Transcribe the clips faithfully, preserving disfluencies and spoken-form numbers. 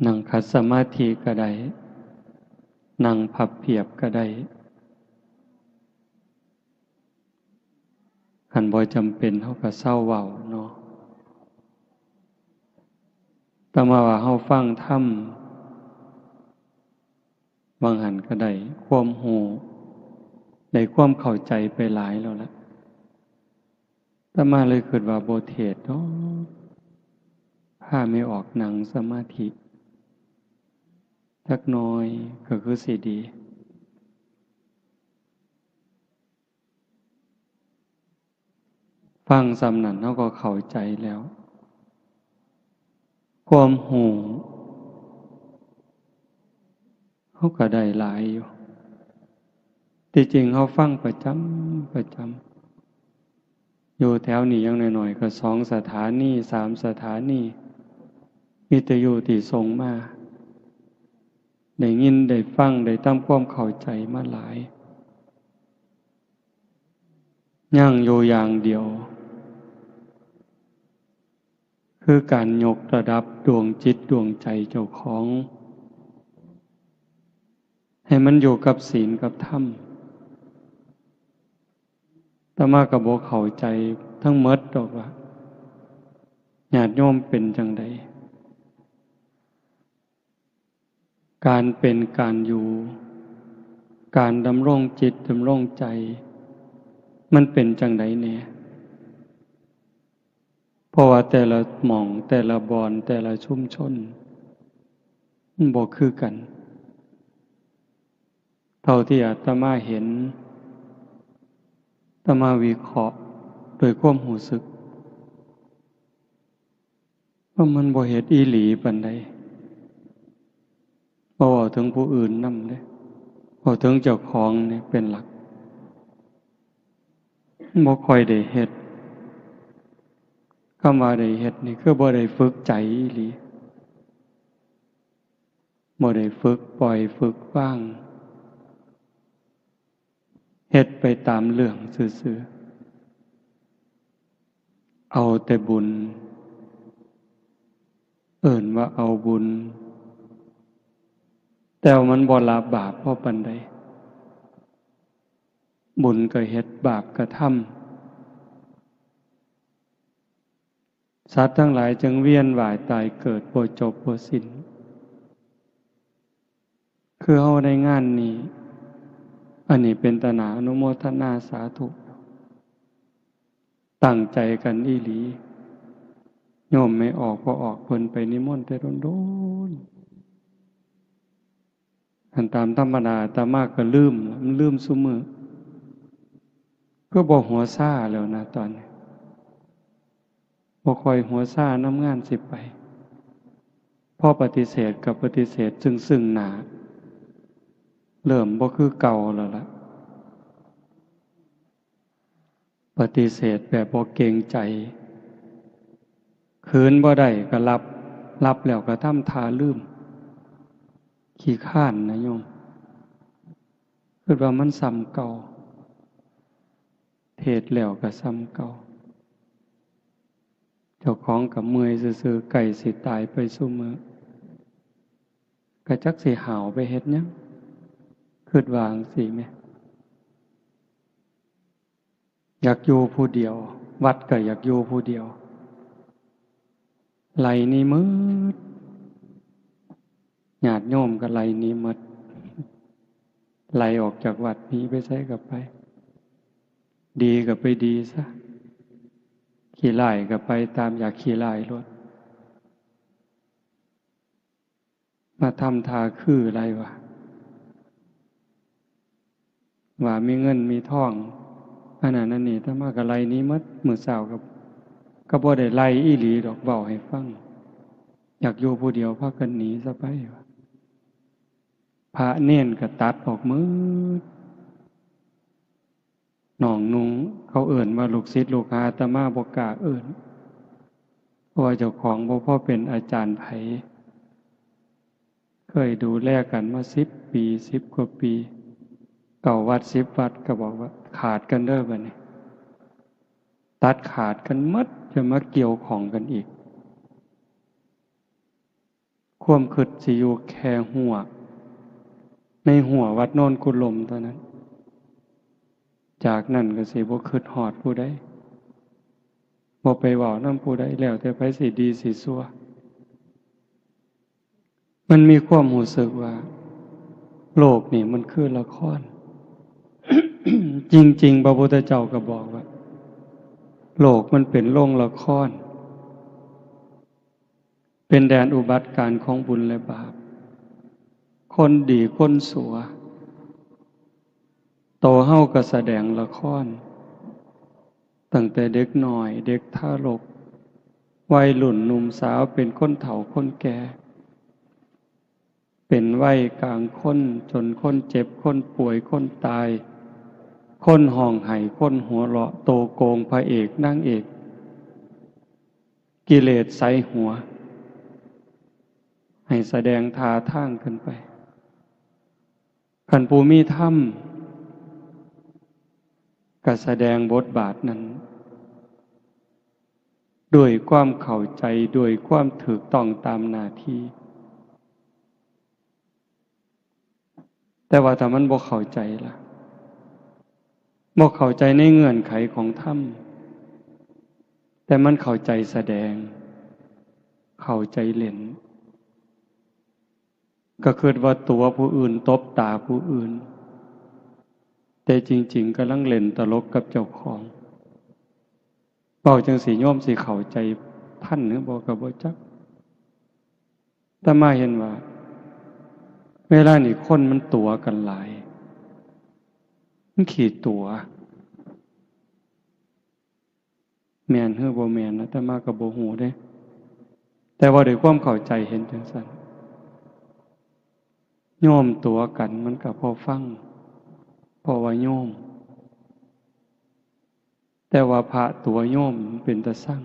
นั่งขัดสมาธิก็ได้ นั่งพับเพียบก็ได้ คันบ่จำเป็นเฮาก็เซาเว้าเนาะ แต่มาว่าเฮาฟังธรรม บางหันก็ได้ความรู้ ได้ความเข้าใจไปหลายแล้วล่ะ อาตมาเลยคิดว่าบ่เทศน์ดอก พาแม่ออกนั่งสมาธิ จักหน่อยก็คือสิดี ฟังส่ำนั้นเฮาก็เข้าใจแล้ว ความรู้เฮาก็ได้หลายอยู่ ที่จริงเฮาฟังประจำ ประจำ อยู่แถวนี้อย่างน้อยๆ ก็สองสถานี สามสถานี วิทยุที่ส่งมา ได้ยินได้ฟัง ได้ทำความเข้าใจมาหลาย ยังอยู่อย่างเดียว คือการยกระดับดวงจิตดวงใจเจ้าของ ให้มันอยู่กับศีลกับธรรม อาตมาก็บ่เข้าใจทั้งหมดดอกว่า ญาติโยมเป็นจั่งใด การเป็นการอยู่ การดำรงจิตดำรงใจ มันเป็นจั่งใดแน่ เพราะว่าแต่ละหม่อง แต่ละบ่อน แต่ละชุมชน มันบ่คือกัน เท่าที่อาตมาเห็น อาตมาวิเคราะห์โดยความรู้สึก ว่ามันบ่เฮ็ดอีหลีปานใด บ่เว้าถึงผู้อื่นนำเด้ เว้าถึงเจ้าของนี่เป็นหลัก บ่ค่อยได้เฮ็ด คำว่าได้เฮ็ดนี่คือบ่ได้ฝึกใจอีหลี บ่ได้ฝึกปล่อยฝึกวาง เฮ็ดไปตามเรื่องซื่อๆ เอาแต่บุญ เอิ้นว่าเอาบุญ แต่ว่ามันบ่ละบาปพอปานใด บุญก็เฮ็ด บาปก็ทำ สัตว์ทั้งหลายจึงเวียนว่ายตายเกิดบ่จบบ่สิ้น คือเฮาได้งานนี้ อันนี้เป็นตาหน้าอนุโมทนาสาธุ ตั้งใจกันอีหลี โยมแม่ออก พ่อออก เพิ่นไปนิมนต์แต่โดนๆ อันตามธรรมดาอาตมาก็ลืม มันลืมซุมื้อ คือบ่หัวซาแล้วนะตอนนี้ บ่ค่อยหัวซานำงานสิไป พอปฏิเสธก็ปฏิเสธซึ่งๆ หน้า เริ่มบ่คือเก่าแล้วล่ะ ปฏิเสธแบบบ่เกรงใจ คืนบ่ได้ก็หลับ หลับแล้วก็ทำท่าลืม ขี้คร้านนะโยม คิดว่ามันส่ำเก่า เทศน์แล้วก็ส่ำเก่า เจ้าของก็เมื่อยซื่อๆ ใกล้สิตายไปซุมื้อ ก็จักสิห้าวไปเฮ็ดหยัง คิดว่าจั่งซี้แหม อยากอยู่ผู้เดียว วัดก็อยากอยู่ผู้เดียว ไล่หนีหมด ญาติโยมก็ไล่หนีหมด ไล่ออกจากวัด หนีไปไสก็ไป ดีก็ไปดีซะ ขี้ร้ายก็ไปตามอยากขี้ร้ายโลด มาทำท่าคือหลายว่า ว่ามีเงินมีทอง อันนั้นอันนี้ อาตมาก็ไล่หนีหมด มื้อเช้าก็ ก็บ่ได้ไล่อีหลีดอก เว้าให้ฟัง อยากอยู่ผู้เดียว พากันหนีซะไปว่า พระเณรก็ตัดออกหมด น้องนุ่ง เขาเอิ้นว่าลูกศิษย์ลูกหา อาตมาบ่กล้าเอิ้น เพราะว่าเจ้าของบ่พอเป็นอาจารย์ไผ เคยดูแลกันมาสิบปี สิบกว่าปี เก้าวัด สิบวัด ก็บอกว่าขาดกันเด้อบัดนี้ ตัดขาดกันหมด จะมาเกี่ยวข้องกันอีก ความคิดสิอยู่แค่ฮั้ว ในฮั้ววัดโนนกุลมเท่านั้น จากนั้นก็สิบ่คิดฮอดผู้ใด บ่ไปเว้านำผู้ใด แล้วแต่ไผสิดีสิชั่ว มันมีความรู้สึกว่า โลกนี่มันคือละคร จริงๆ พระพุทธเจ้าก็บอกว่า โลกมันเป็นโรงละคร เป็นแดนอุบัติการณ์ของบุญและบาป คนดีคนชั่ว โตเฮาก็แสดงละคร ตั้งแต่เด็กน้อย เด็กทารก วัยรุ่นหนุ่มสาว เป็นคนเฒ่าคนแก่ เป็นวัยกลางคน จนคนเจ็บ คนป่วย คนตาย คนฮ้องไห้ คนหัวเราะ โตโกง พระเอก นางเอก กิเลสใส่หัว ให้แสดงท่าทางขึ้นไป คันผู้มีธรรม ก็แสดงบทบาทนั้น ด้วยความเข้าใจ ด้วยความถูกต้องตามหน้าที่ แต่ว่าถ้ามันบ่เข้าใจล่ะ บ่เข้าใจในเงื่อนไขของธรรม แต่มันเข้าใจแสดง เข้าใจเล่น ก็คิดว่าตั๋วผู้อื่น ตบตาผู้อื่น แต่จริงๆ กำลังเล่นตลกกับเจ้าของ เว้าจั่งซี้โยมสิเข้าใจทันหรือบ่ก็บ่จัก อาตมาเห็นว่า เวลานี้คนมันตั๋วกันหลาย มันขี้ตั๋ว แม่นหรือบ่แม่น อาตมาก็บ่ฮู้เด้ แต่ว่าด้วยความเข้าใจเห็นจั่งซั้น โยมตั๋วกันมันก็พอฟัง เพราะว่าโยม แต่ว่าพระตั๋วโยมมันเป็นตาซัง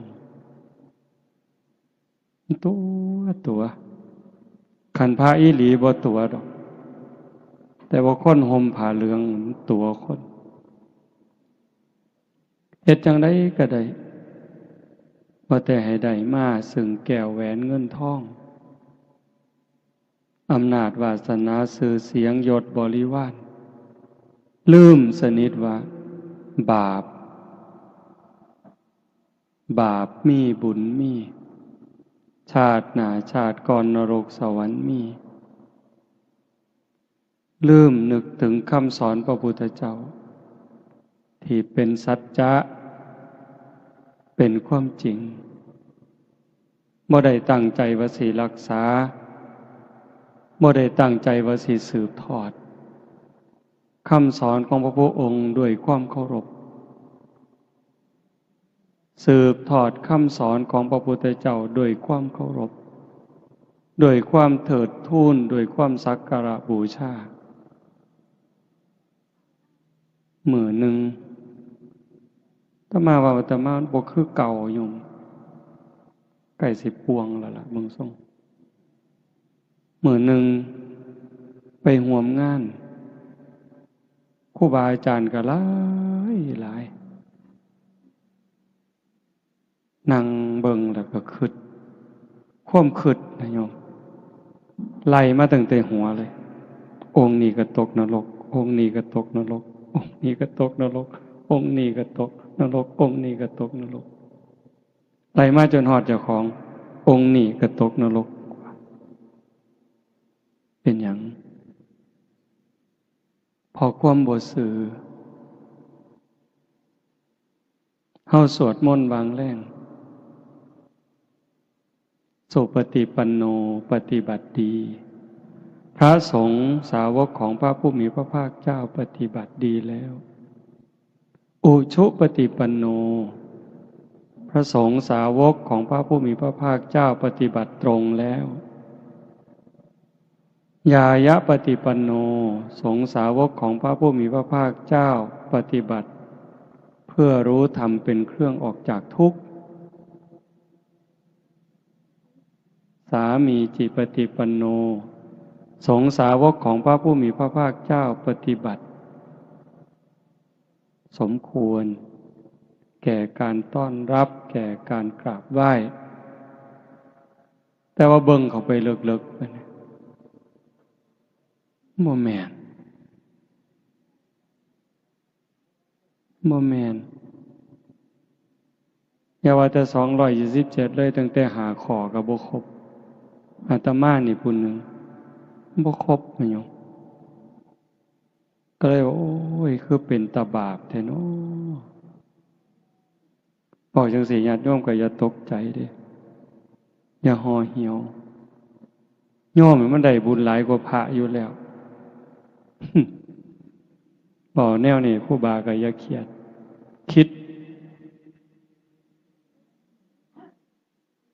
ตั๋ว ตั๋ว คันพระอีหลีบ่ตั๋วดอก แต่ว่าคนห่มผ้าเหลืองมันตั๋วคน เฮ็ดจั่งใดก็ได้ ว่าแต่ให้ได้มาซึ่งแก้วแหวนเงินทอง อำนาจวาสนา ชื่อเสียง ยศบริวาร ลืมสนิทว่า บาป บาปมี บุญมี ชาติหน้าชาติก่อน นรกสวรรค์มี ลืมนึกถึงคำสอนพระพุทธเจ้า ที่เป็นสัจจะ เป็นความจริง บ่ได้ตั้งใจว่าสิรักษา บ่ได้ตั้งใจว่าสิสืบทอด คำสอนของพระพุทธองค์ด้วยความเคารพ สืบทอดคำสอนของพระพุทธเจ้าด้วยความเคารพ ด้วยความเทิดทูน ด้วยความสักการะบูชา มื้อหนึ่ง อาตมาว่าอาตมาบ่คือเก่าโยม ใกล้สิป่วงแล้วล่ะ เบิ่งทรง มื้อหนึ่ง ไปร่วมงาน ครูบาอาจารย์ก็หลายหลาย นั่งเบิ่งแล้วก็คิด ความคิดนะโยม ไล่มาตั้งแต่หัวเลย องค์นี้ก็ตกนรก องค์นี้ก็ตกนรก องค์นี้ก็ตกนรก องค์นี้ก็ตกนรก องค์นี้ก็ตกนรก ไล่มาจนฮอดเจ้าของ องค์นี้ก็ตกนรก เป็นหยัง เพราะความบ่ซื่อ เฮาสวดมนต์วางแรง สุปฏิปันโน ปฏิบัติดี พระสงฆ์สาวกของพระผู้มีพระภาคเจ้าปฏิบัติดีแล้ว อุชุปฏิปันโน พระสงฆ์สาวกของพระผู้มีพระภาคเจ้าปฏิบัติตรงแล้ว ญาญาปฏิปันโน สงฆ์สาวกของพระผู้มีพระภาคเจ้าปฏิบัติ เพื่อรู้ธรรมเป็นเครื่องออกจากทุกข์ สามีจิปฏิปันโน สงฆ์สาวกของพระผู้มีพระภาคเจ้าปฏิบัติ สมควร แก่การต้อนรับ แก่การกราบไหว้ แต่ว่าเบิ่งเข้าไปเลิกๆ ไปเนี่ย บ่แม่น บ่แม่น อย่าว่าแต่สองร้อยยี่สิบเจ็ดเลย ตั้งแต่ห้าข้อก็บ่ครบ อาตมานี่ผู้หนึ่ง บ่ครบ แม่นหยัง ก็เลยว่า โอ้ย คือเป็นตาบาปแท้น้อ บอกจังซี้ ญาติโยมก็อย่าตกใจเด้ อย่าห่อเหี่ยว โยมมันได้บุญหลายกว่าพระอยู่แล้ว บอกแนวนี้ ครูบาก็อย่าเครียด คิด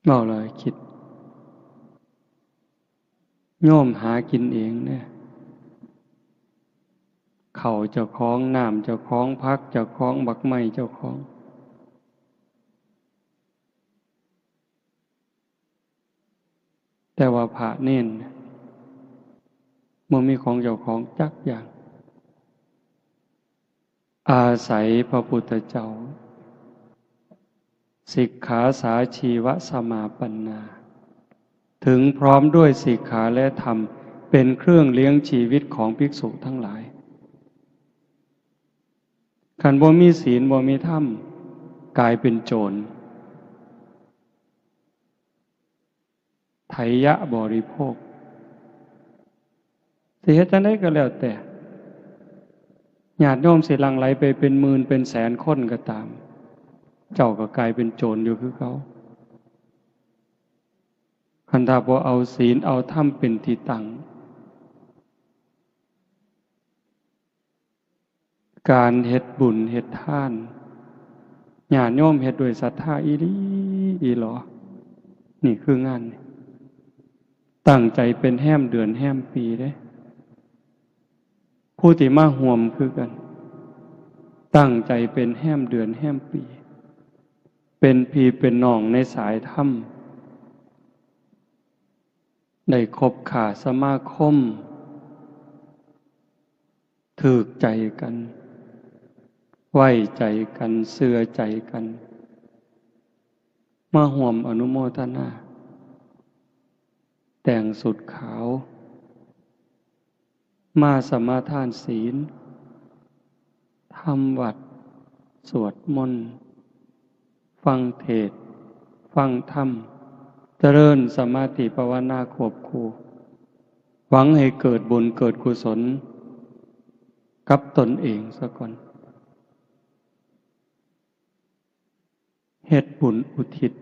เว้าแล้วคิด โยมหากินเองเนี่ย ข้าวเจ้าของ น้ำเจ้าของ ผักเจ้าของ บักไม้เจ้าของ แต่ว่าพระเณรเนี่ย บ่มีของเจ้าของจักอย่าง อาศัยพระพุทธเจ้า สิกขาสาชีวสมาปันนา ถึงพร้อมด้วยสิกขาและธรรม เป็นเครื่องเลี้ยงชีวิตของภิกษุทั้งหลาย คันบ่มีศีล บ่มีธรรม กลายเป็นโจร ไถยะบริโภค สิเฮ็ดจั่งใดก็แล้วแต่ ญาติโยมสิหลั่งไหลไปเป็นหมื่นเป็นแสนคนก็ตาม เจ้าก็กลายเป็นโจรอยู่คือเก่า คันถ้าบ่เอาศีลเอาธรรมเป็นที่ตั้ง การเฮ็ดบุญเฮ็ดทาน ญาติโยมเฮ็ดด้วยศรัทธาอีหลีอีหลอ นี่คืองาน ตั้งใจเป็นแฮมเดือนแฮมปีเด้ ผู้ที่มาร่วมคือกัน ตั้งใจเป็นแฮมเดือนแฮมปี เป็นพี่เป็นน้องในสายธรรม ได้คบค้าสมาคม ถืกใจกัน ไว้ใจกัน เชื่อใจกัน มาร่วมอนุโมทนา แต่งสุดขาว มาสมาทานศีล ทำวัตร สวดมนต์ ฟังเทศน์ ฟังธรรม เจริญสมาธิภาวนาควบคู่ หวังให้เกิดบุญเกิดกุศลกับตนเองซะก่อน เฮ็ดบุญอุทิศ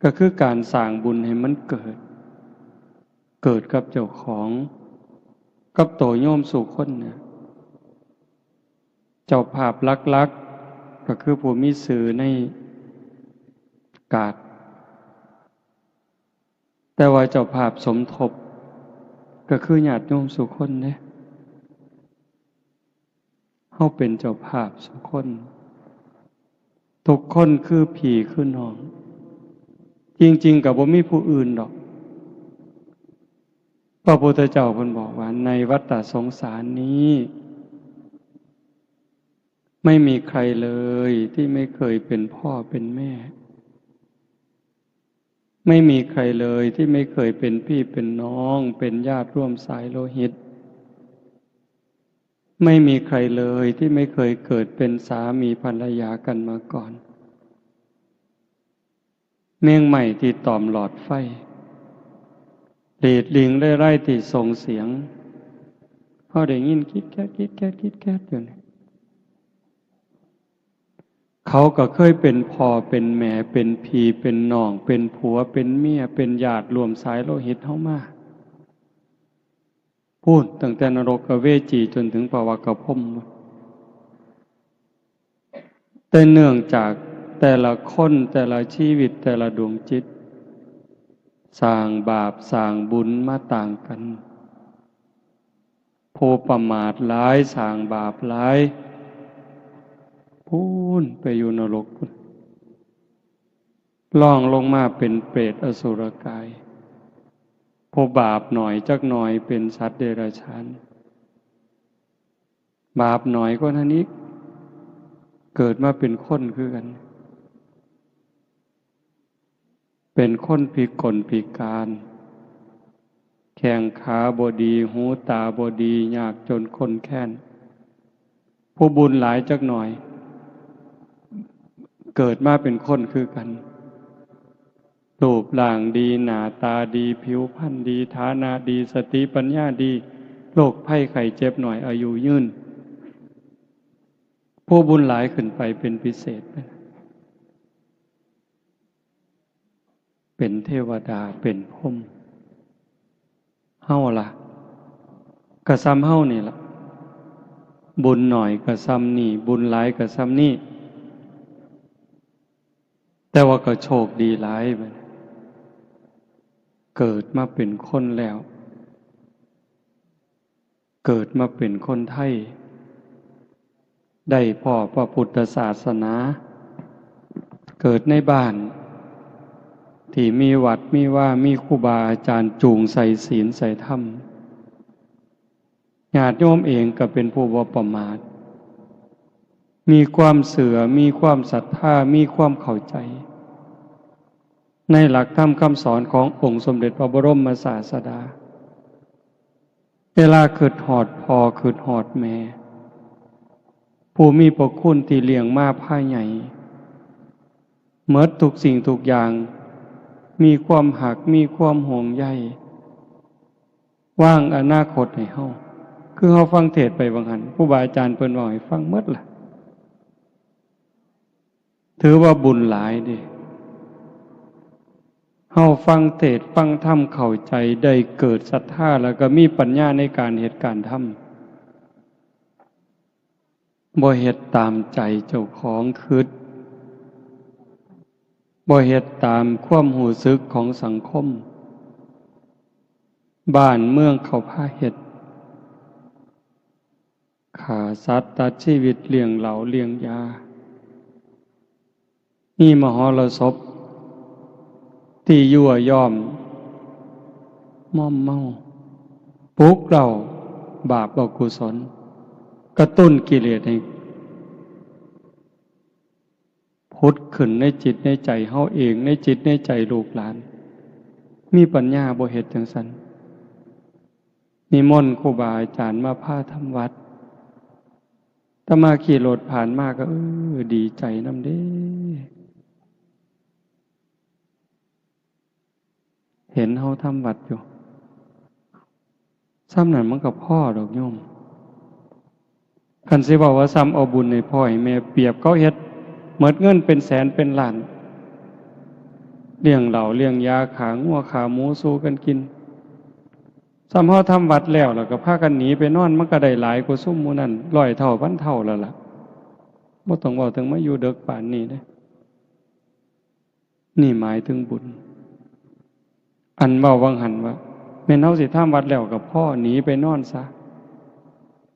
ก็คือการสร้างบุญให้มันเกิด เกิดกับเจ้าของ กับโตโยมสู่คนเนี่ย เจ้าภาพหลักๆ ก็คือผู้มีชื่อในการ์ด แต่ว่าเจ้าภาพสมทบ ก็คือญาติโยมสู่คนเด้ เฮาเป็นเจ้าภาพสู่คน ทุกคนคือพี่คือน้อง จริงๆ ก็บ่มีผู้อื่นดอก พระพุทธเจ้าเพิ่นบอกว่า ในวัฏฏะสงสารนี้ ไม่มีใครเลยที่ไม่เคยเป็นพ่อเป็นแม่ ไม่มีใครเลยที่ไม่เคยเป็นพี่เป็นน้อง เป็นญาติร่วมสายโลหิต ไม่มีใครเลยที่ไม่เคยเกิดเป็นสามีภรรยากันมาก่อน เม่งใหม่ที่ตอมหลอดไฟ หลีดลิงเร่ไร่ที่ส่งเสียง เฮาได้ยินคิดแคดคิดแคดคิดแคดอยู่นี่ เขาก็เคยเป็นพ่อเป็นแม่ เป็นพี่เป็นน้อง เป็นผัวเป็นเมีย เป็นญาติร่วมสายโลหิตเฮามา พู้นตั้งแต่นรกเวจีจนถึงปวกพรหม แต่เนื่องจากแต่ละคนแต่ละชีวิตแต่ละดวงจิต สร้างบาปสร้างบุญมาต่างกัน ผู้ประมาทหลายสร้างบาปหลาย พู้นไปอยู่นรกพู้น ล่องลงมาเป็นเปรตอสุรกาย ผู้บาปหน่อยจักหน่อยเป็นสัตว์เดรัจฉาน บาปหน่อยกว่านั้นอีก เกิดมาเป็นคนคือกัน เป็นคนพิกลพิการ แข้งขาบ่ดี หูตาบ่ดี ยากจนข้นแค้น ผู้บุญหลายจักหน่อย เกิดมาเป็นคนคือกัน รูปร่างดี หน้าตาดี ผิวพรรณดี ฐานะดี สติปัญญาดี โรคภัยไข้เจ็บน้อย อายุยืน ผู้บุญหลายขึ้นไปเป็นพิเศษ เป็นเทวดา เป็นพรหม เฮาล่ะ กะส่ำเฮานี่ล่ะ บุญน้อยกะส่ำนี่ บุญหลายกะส่ำนี่ แต่ว่าก็โชคดีหลายบัดนี้ เกิดมาเป็นคนแล้ว เกิดมาเป็นคนไทย ได้พ้อพระพุทธศาสนา เกิดในบ้าน ที่มีวัดมีวา มีครูบาอาจารย์จูงใส่ศีลใส่ธรรม ญาติโยมเองก็เป็นผู้บ่ประมาท มีความเชื่อ มีความศรัทธา มีความเข้าใจ ในหลักธรรมคำสอนขององค์สมเด็จพระบรมศาสดา เวลาคิดฮอดพ่อ คิดฮอดแม่ ผู้มีพระคุณที่เลี้ยงมาพาใหญ่ หมดทุกสิ่งทุกอย่าง มีความฮัก มีความห่วงใย วางอนาคตให้เฮา คือเฮาฟังเทศน์ไปว่าหั่น ครูบาอาจารย์เพิ่นเว้าให้ฟังหมดล่ะ ถือว่าบุญหลายเด้ เฮาฟังเทศน์ฟังธรรมเข้าใจ ได้เกิดศรัทธา แล้วก็มีปัญญาในการเฮ็ดการทำ บ่เฮ็ดตามใจเจ้าของคิด บ่เฮ็ดตามความรู้สึกของสังคม บ้านเมืองเขาพาเฮ็ด ฆ่าสัตว์ตัดชีวิต เลี้ยงเหล้าเลี้ยงยา มีมหรสพที่ยั่วยอม มอมเมา ปลุกเร้าบาปอกุศล กระตุ้นกิเลสให้ผุดขึ้นในจิตในใจเฮาเอง ในจิตในใจลูกหลาน มีปัญญาบ่เฮ็ดจั่งซั้น นิมนต์ครูบาอาจารย์มาพาทำวัด อาตมาขี่รถผ่านมาก็ เออ ดีใจนำเด้ เห็นเฮาทำวัดอยู่ ส่ำนั้นมันก็พอดอกโยม คันสิเว้าว่าส่ำเอาบุญให้พ่อให้แม่ เปรียบเขาเฮ็ดหมดเงินเป็นแสนเป็นล้าน เลี้ยงเหล้าเลี้ยงยา ฆ่างัวฆ่าหมูสู่กันกิน ส่ำเฮาทำวัดแล้ว แล้วก็พากันหนีไปนอน มันก็ได้หลายกว่าซุมหมู่นั้นร้อยเท่าพันเท่าแล้วล่ะ บ่ต้องเว้าถึงมาอยู่เดิกปานนี้เด้ นี่หมายถึงบุญ อันเว้าวังหั้นว่า แม่นเฮาสิทำวัดแล้วก็พอ หนีไปนอนซะ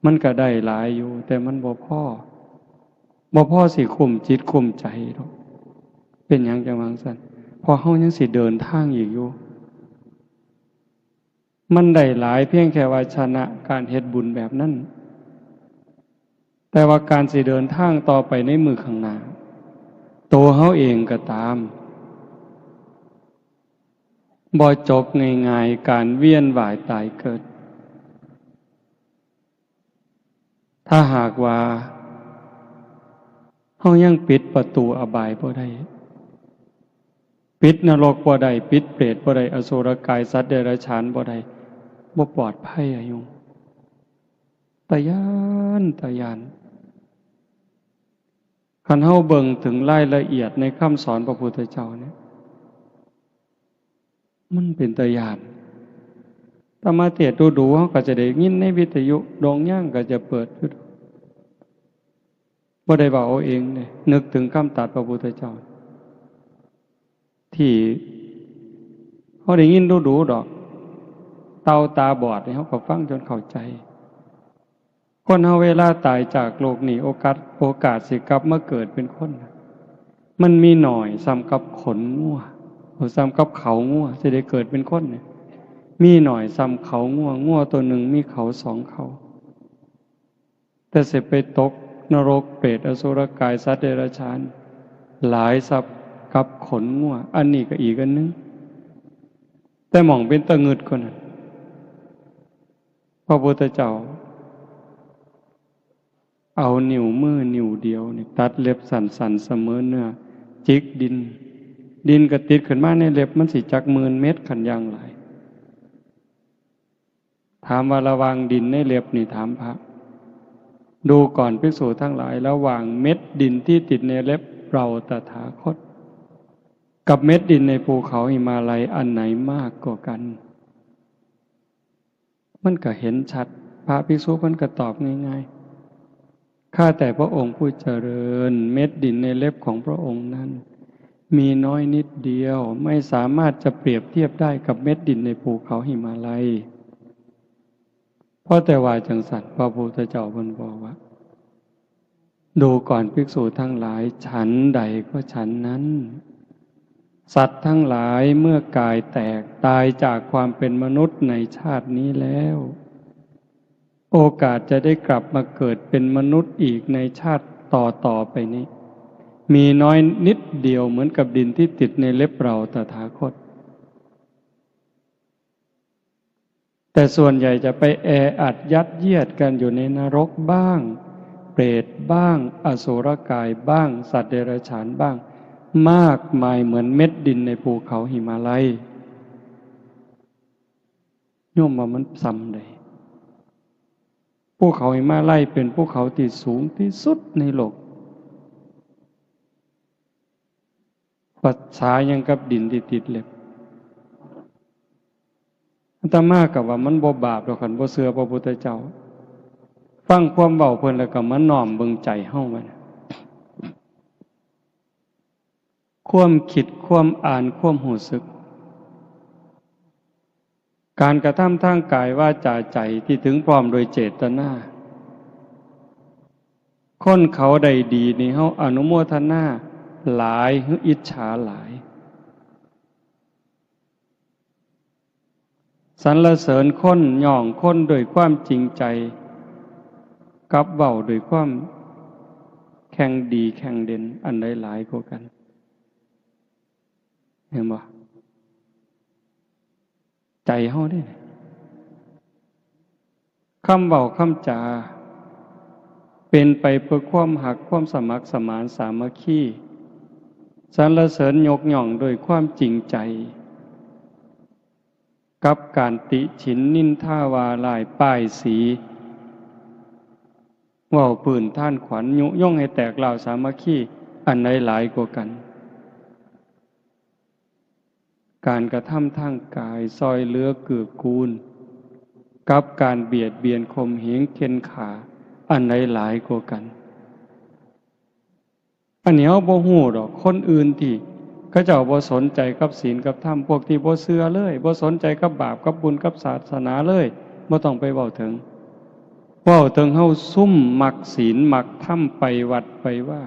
มันก็ได้หลายอยู่ แต่มันบ่พอ บ่พอสิคุ้มจิตคุ้มใจดอก เป็นหยังจั่งว่าจั่งซั้น เพราะเฮายังสิเดินทางอีกอยู่ มันได้หลายเพียงแค่ว่าชนะการเฮ็ดบุญแบบนั้น แต่ว่าการสิเดินทางต่อไปในมื้อข้างหน้า ตัวเฮาเองก็ตาม บ่จบง่ายๆ การเวียนว่ายตายเกิด ถ้าหากว่าเฮายังปิดประตูอบายบ่ได้ ปิดนรกบ่ได้ ปิดเปรตบ่ได้ อสุรกายสัตว์เดรัจฉานบ่ได้ บ่ปลอดภัยอะโยม ตาย้าน ตาย้าน คันเฮาเบิ่งถึงรายละเอียดในคำสอนพระพุทธเจ้าเนี่ย มันเป็นตาย้าน อาตมาเทศน์ดูๆ เฮาก็จะได้ยินในวิทยุ โด่งย่างก็จะเปิดอยู่ บ่ได้เว้าเอาเองเด้ นึกถึงคำตรัสพระพุทธเจ้า ที่เฮาได้ยินดูๆ ดอก เต่าตาบอดนี่เฮาก็ฟังจนเข้าใจ คนเฮาเวลาตายจากโลกนี้ โอกาส โอกาสสิกลับมาเกิดเป็นคนน่ะ มันมีน้อยส่ำกับขนงัว โอ้ ส่ำกับเขางัว สิได้เกิดเป็นคนเนี่ย มีน้อยส่ำเขางัว งัวตัวหนึ่งมีเขาสองเขา แต่สิไปตกนรก เปรต อสุรกาย สัตว์เดรัจฉาน หลายส่ำ กับขนงัว อันนี้ก็อีกอันหนึ่ง แต่หม่องเป็นตะงึดกว่านั้น พระพุทธเจ้า เอานิ้วมือนิ้วเดียวนี่ตัดเล็บสั้นๆเสมอเนื้อ จิกดิน ดินก็ติดขึ้นมาในเล็บ มันสิจักหมื่นเม็ดคันอย่างหลาย ถามว่าระหว่างดินในเล็บนี่ ถามพระ ดูก่อนภิกษุทั้งหลาย ระหว่างเม็ดดินที่ติดในเล็บเราตถาคต กับเม็ดดินในภูเขาหิมาลัย อันไหนมากกว่ากัน มันก็เห็นชัด พระภิกษุมันก็ตอบง่ายๆ ข้าแต่พระองค์ผู้เจริญ เม็ดดินในเล็บของพระองค์นั้น มีน้อยนิดเดียว ไม่สามารถจะเปรียบเทียบได้กับเม็ดดินในภูเขาหิมาลัย เพราะแต่ว่าจังสัน พระพุทธเจ้าเพิ่นบอกว่า ดูก่อนภิกษุทั้งหลาย ฉันใดก็ฉันนั้น สัตว์ทั้งหลายเมื่อกายแตกตายจากความเป็นมนุษย์ในชาตินี้แล้ว โอกาสจะได้กลับมาเกิดเป็นมนุษย์อีกในชาติต่อๆไปนี้ มีน้อยนิดเดียวเหมือนกับดินที่ติดในเล็บเราตถาคต แต่ส่วนใหญ่จะไปแออัดยัดเยียดกันอยู่ในนรกบ้าง เปรตบ้าง อสุรกายบ้าง สัตว์เดรัจฉานบ้าง มากมายเหมือนเม็ดดินในภูเขาหิมาลัย โยมว่ามันส่ำใด ภูเขาหิมาลัยเป็นภูเขาที่สูงที่สุดในโลก ประสาหยังกับดินที่ติดเล็บ อาตมาก็ว่ามันบ่บาปดอก คันบ่เชื่อพระพุทธเจ้า ฟังความเว้าเพิ่นแล้วก็มาน้อมเบิ่งใจเฮามัน ความคิด ความอ่าน ความรู้สึก การกระทำทางกายวาจาใจที่ถึงพร้อมโดยเจตนา คนเขาได้ดีนี่เฮาอนุโมทนาหลายหรืออิจฉาหลาย สรรเสริญคน ย่องคนด้วยความจริงใจ กับเว้าด้วยความแข่งดีแข่งเด่น อันใดหลายกว่ากัน เห็นบ่ ใจเฮาเด้ คำเว้าคำจา เป็นไปเพื่อความฮัก ความสมัครสมานสามัคคี สรรเสริญยกย่องด้วยความจริงใจ กับการติฉินนินทาว่าร้ายป้ายสี เว้าปื้นท่านขวัญ ยุยงให้แตกร้าวสามัคคี อันใดหลายกว่ากัน การกระทำทางกายซอยเหลือเกื้อกูล กับการเบียดเบียนข่มเหงเข่นฆ่า อันใดหลายกว่ากัน อันนี้เฮาบ่ฮู้ดอก คนอื่นที่เขาเจ้าบ่สนใจกับศีลกับธรรม พวกที่บ่เชื่อเลย บ่สนใจกับบาปกับบุญกับศาสนาเลย บ่ต้องไปเว้าถึง เว้าถึงเฮาซุมมักศีลมักธรรม ไปวัดไปวา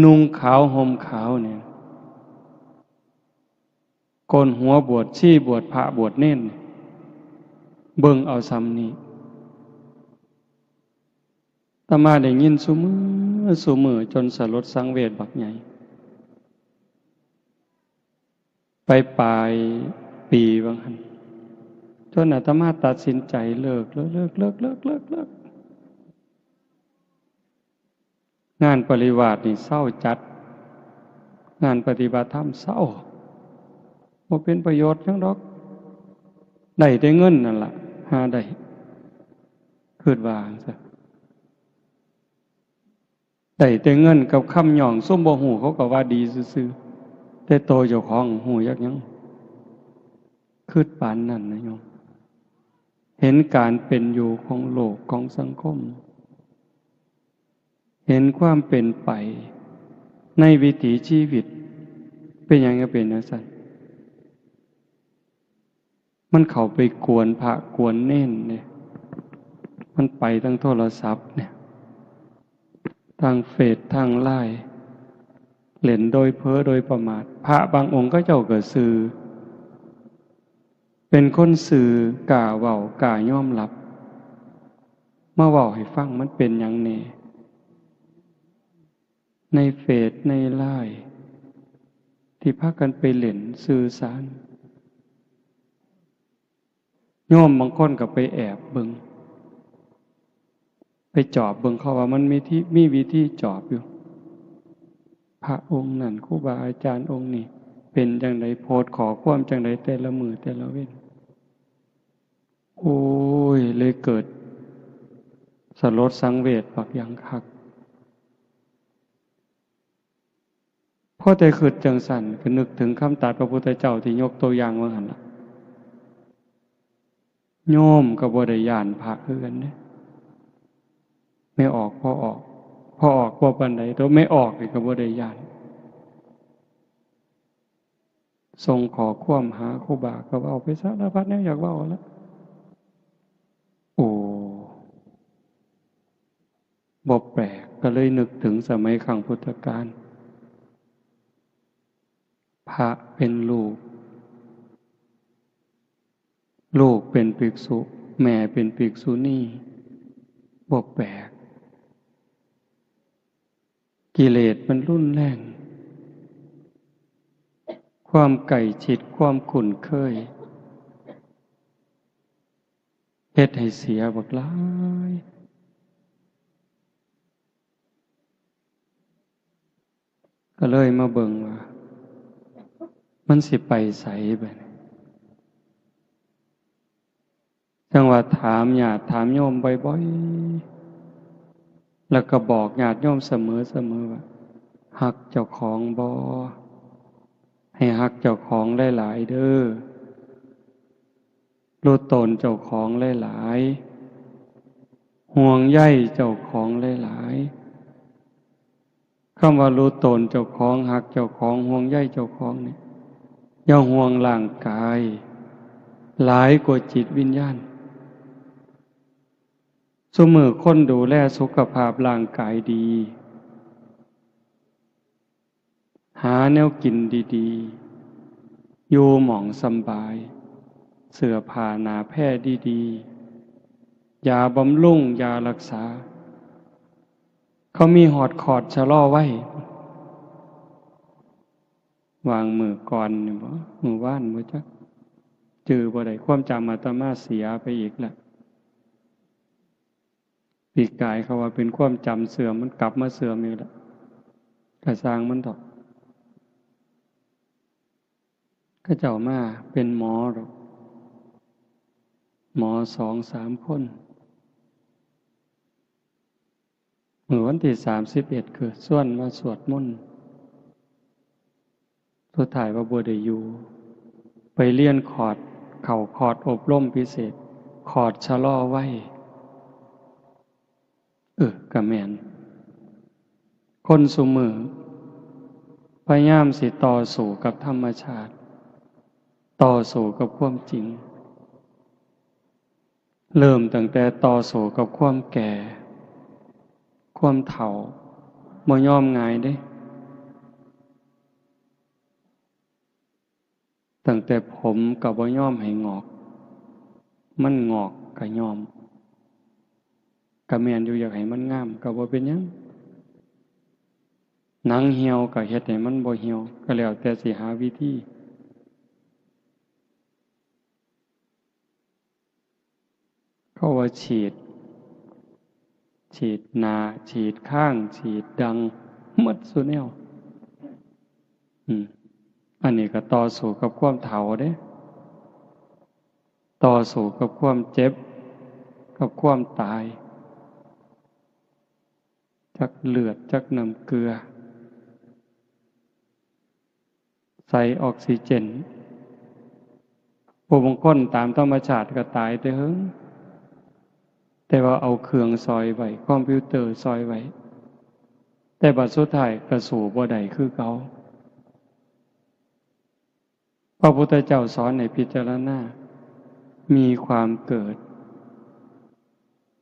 นุ่งขาวห่มขาวเนี่ย โกนหัวบวชชี บวชพระบวชเณร เบิ่งเอาส่ำนี้ อาตมาได้ยินซุมื้อซุมื้อจนสลดสังเวชบักใหญ่ ไปปลายปีว่าหั่น จนอาตมาตัดสินใจเลิก เลิก เลิก งานปริวาสนี่เซาจัด งานปฏิบัติธรรมเซา บ่เป็นประโยชน์หยังดอก ได้แต่เงินนั่นล่ะ หาได้ คิดว่าจั่งซั้น ได้แต่เงินกับคำย่อง ซุมบ่ฮู้เขาก็ว่าดีซื่อๆ แต่โตเจ้าของฮู้จักหยัง คิดปานนั้นนะโยม เห็นการเป็นอยู่ของโลกของสังคม เห็นความเป็นไปในวิถีชีวิต เป็นหยังจั่งเป็นจั่งซั้น มันเข้าไปกวนพระกวนเณรเนี่ย มันไปทางโทรศัพท์เนี่ย ทางเฟซ ทางไลน์ เล่นโดยเผลอโดยประมาท พระบางองค์เขาเจ้าก็ซื่อ เป็นคนซื่อ กล้าเว้า กล้ายอมรับ มาเว้าให้ฟัง มันเป็นหยังแน่ ในเฟซ ในไลน์ ที่พากันไปเล่นสื่อสาร โยมบางคนก็ไปแอบเบิ่ง ไปจอบเบิ่งเขาว่ามันมีที่ มีวิธีจอบอยู่ พระองค์นั่น ครูบาอาจารย์องค์นี้ เป็นจั่งใด โพสต์ข้อความจั่งใด แต่ละมื้อแต่ละเว็น โอ้ย เลยเกิดสลดสังเวชบักอย่างคัก พอแต่คิดจั่งซั้น ก็นึกถึงคำตรัสพระพุทธเจ้าที่ยกตัวอย่างว่าหั่นล่ะ โยมก็บ่ได้ย้านพระคือกันเด้ แม่ออกพ่อออก พ่อออกบ่ปานใด แต่แม่ออกนี่ก็บ่ได้ย้าน ส่งข้อความหาครูบา ก็เว้าไปสารพัดแนวอยากเว้าละ โอ้ บ่แปลก ก็เลยนึกถึงสมัยครั้งพุทธกาล พระเป็นลูก ลูกเป็นภิกษุ แม่เป็นภิกษุณี บ่แปลก กิเลสมันรุนแรง ความใกล้ชิด ความคุ้นเคย เฮ็ดให้เสียบักหลาย ก็เลยมาเบิ่งว่า มันสิไปไสบัดนี้ จั่งว่าถามญาติถามโยมบ่อยๆ แล้วก็บอกญาติโยมเสมอๆ ว่า ฮักเจ้าของบ่ ให้ฮักเจ้าของหลายๆ เด้อ รู้ตนเจ้าของหลายๆ ห่วงใยเจ้าของหลายๆ คำว่ารู้ตนเจ้าของ ฮักเจ้าของ ห่วงใยเจ้าของนี่ อย่าห่วงร่างกาย หลายกว่าจิตวิญญาณ ซุมื้อคนดูแลสุขภาพร่างกายดี หาแนวกินดีๆ อยู่หม่องสำบาย เสื้อผ้าหนาแพร่ดีๆ ยาบำรุง ยารักษา เขามีฮอดคอร์สชะลอวัย วางมื้อก่อนนี่บ่ มื้อวานบ่จัก จื่อบ่ได้ ความจำอาตมาเสียไปอีกแล้ว ปีกายเขาว่าเป็นความจำเสื่อม มันกลับมาเสื่อมอีกแล้ว กะซ่างมันเถาะ เขาเจ้ามาเป็นหมอดอก หมอสองสามคน มื้อวันที่สามสิบเอ็ด คือชวนมาสวดมนต์ สุดท้ายว่าบ่ได้อยู่ ไปเรียนคอร์ส เข้าคอร์สอบรมพิเศษ คอร์สชะลอวัย เออ ก็แม่น คนซุมื้อ พยายามสิต่อสู้กับธรรมชาติ ต่อสู้กับความจริง เริ่มตั้งแต่ต่อสู้กับความแก่ ความเฒ่า บ่ยอมง่ายเด้ ตั้งแต่ผมก็บ่ยอมให้งอก มันงอกก็ยอม ก็แม่นอยู่ อยากให้มันงามก็บ่เป็นหยัง หนังเหี่ยวก็เฮ็ดให้มันบ่เหี่ยว ก็แล้วแต่สิหาวิธี เขาว่าฉีด ฉีดหน้า ฉีดคาง ฉีดดัง หมดซุแนว อืม อันนี้ก็ต่อสู้กับความเฒ่าเด้ ต่อสู้กับความเจ็บ กับความตาย จักเลือด จักน้ำเกลือ ใส่ออกซิเจน ผู้บางคนตามธรรมชาติก็ตายแต่เฮิง แต่ว่าเอาเครื่องซ่อยไว้ คอมพิวเตอร์ซ่อยไว้ แต่บัดสุดท้ายก็สู้บ่ได้คือเก่า พระพุทธเจ้าสอนให้พิจารณา มีความเกิด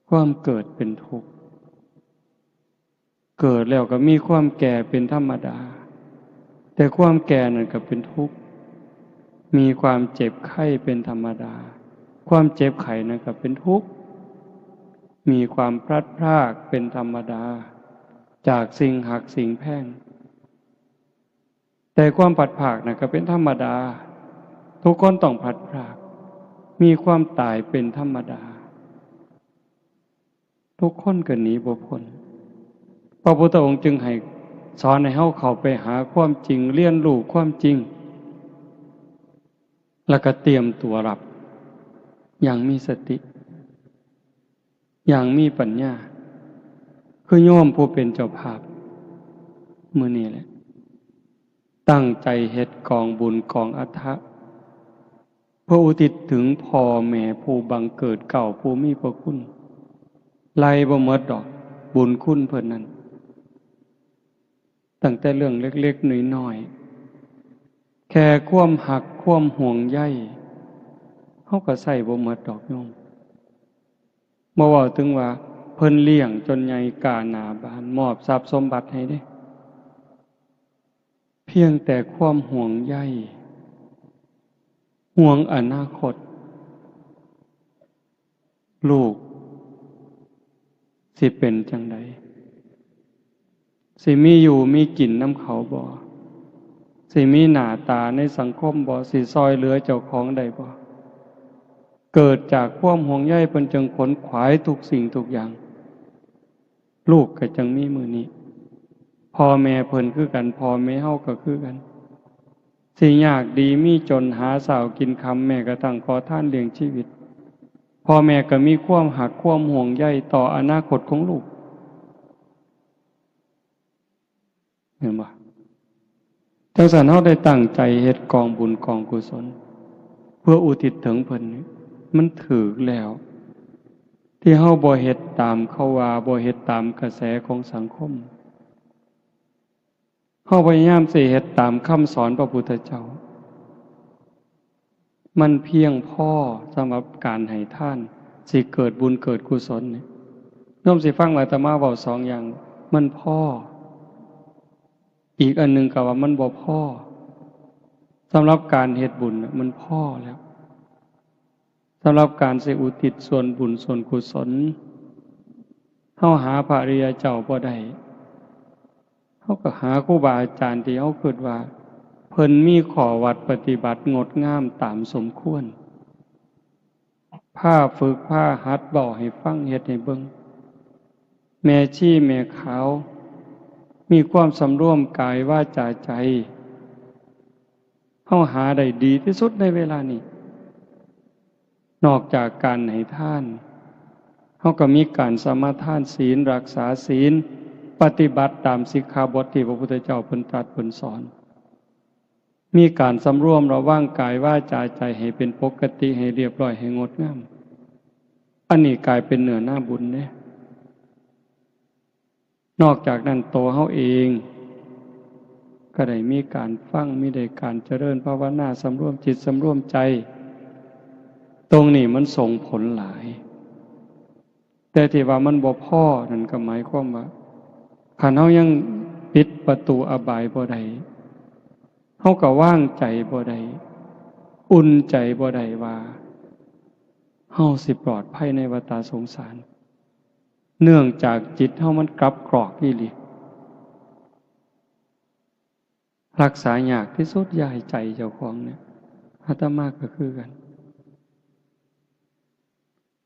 ความเกิดเป็นทุกข์ เกิดแล้วก็มีความแก่เป็นธรรมดา แต่ความแก่นั่นก็เป็นทุกข์ มีความเจ็บไข้เป็นธรรมดา ความเจ็บไข้นั่นก็เป็นทุกข์ มีความพลัดพรากเป็นธรรมดา จากสิ่งฮักสิ่งแพง แ แต่ความพลัดพรากน่ะก็เป็นธรรมดา ทุกคนต้องพลัดพราก มีความตายเป็นธรรมดา ทุกคนก็หนีบ่พ้น พระพุทธองค์จึงให้สอนให้เฮาเข้าไปหาความจริง เรียนรู้ความจริง แล้วก็เตรียมตัวรับ อย่างมีสติ อย่างมีปัญญา คือโยมผู้เป็นเจ้าภาพ มื้อนี้แหละ ตั้งใจเฮ็ดกองบุญกองอัฐะ เพื่ออุทิศถึงพ่อแม่ผู้บังเกิดเกล้าผู้มีพระคุณ ไล่บ่หมดดอก บุญคุณเพิ่นนั้น ตั้งแต่เรื่องเล็กๆน้อยๆ แค่ความฮักความห่วงใย เฮาก็ใช้บ่หมดดอกโยม บ่เว้าถึงว่าเพิ่นเลี้ยงจนใหญ่ก้าหน้าบาน มอบทรัพย์สมบัติให้เด้ เพียงแต่ความห่วงใย ห่วงอนาคต ลูกสิเป็นจั่งใด สิมีอยู่มีกินนำเขาบ่ สิมีหน้าตาในสังคมบ่ สิซ่อยเหลือเจ้าของได้บ่ เกิดจากความห่วงใยเพิ่นจึงขนขวายทุกสิ่งทุกอย่าง ลูกก็จั่งมีมื้อนี้ พ่อแม่เพิ่นคือกัน พ่อแม่เฮาก็คือกัน สิยากดีมีจนหาเช้ากินค่ำ แม้กระทั่งขอทานเลี้ยงชีวิต พ่อแม่ก็มีความฮักความห่วงใยต่ออนาคตของลูก เห็นบ่ จั่งซั้นเฮาได้ตั้งใจเฮ็ดกองบุญกองกุศล เพื่ออุทิศถึงเพิ่นนี่ มันถูกแล้ว ที่เฮาบ่เฮ็ดตามเขาว่า บ่เฮ็ดตามกระแสของสังคม เฮาพยายามสิเฮ็ดตามคำสอนพระพุทธเจ้า มันเพียงพอสำหรับการให้ทาน สิเกิดบุญเกิดกุศลนี่ โยมสิฟังอาตมาเว้าสองอย่าง มันพอ อีกอันหนึ่งก็ว่ามันบ่พอ สำหรับการเฮ็ดบุญน่ะมันพอแล้ว สำหรับการสิอุทิศส่วนบุญส่วนกุศล เฮาหาพระอริยเจ้าบ่ได้ เฮาก็หาครูบาอาจารย์ที่เฮาคิดว่า เพิ่นมีข้อวัดปฏิบัติงดงามตามสมควร พาฝึกพาหัด เว้าให้ฟัง เฮ็ดให้เบิ่ง แม่ชีแม่ขาว มีความสำรวมกายวาจาใจ เฮาหาได้ดีที่สุดในเวลานี้ นอกจากการให้ทาน เฮาก็มีการสมาทานศีล รักษาศีล ปฏิบัติตามสิกขาบทที่พระพุทธเจ้าเพิ่นตรัสเพิ่นสอน มีการสำรวมระวังกายวาจาใจให้เป็นปกติ ให้เรียบร้อย ให้งดงาม อันนี้กลายเป็นเนื้อนาบุญเด้ นอกจากนั้นตัวเฮาเอง ก็ได้มีการฟัง มีได้การเจริญภาวนา สำรวมจิตสำรวมใจ ตรงนี้มันส่งผลหลาย แต่ที่ว่ามันบ่พอนั่นก็หมายความว่า คันเฮายังปิดประตูอบายบ่ได้ เฮาก็วางใจบ่ได้ อุ่นใจบ่ได้ว่า เฮาสิปลอดภัยในวัฏสงสาร เนื่องจากจิตเฮามันกลับกรอกอีหลี รักษายากที่สุด อย่าให้ใจเจ้าของเนี่ย อาตมาก็คือกัน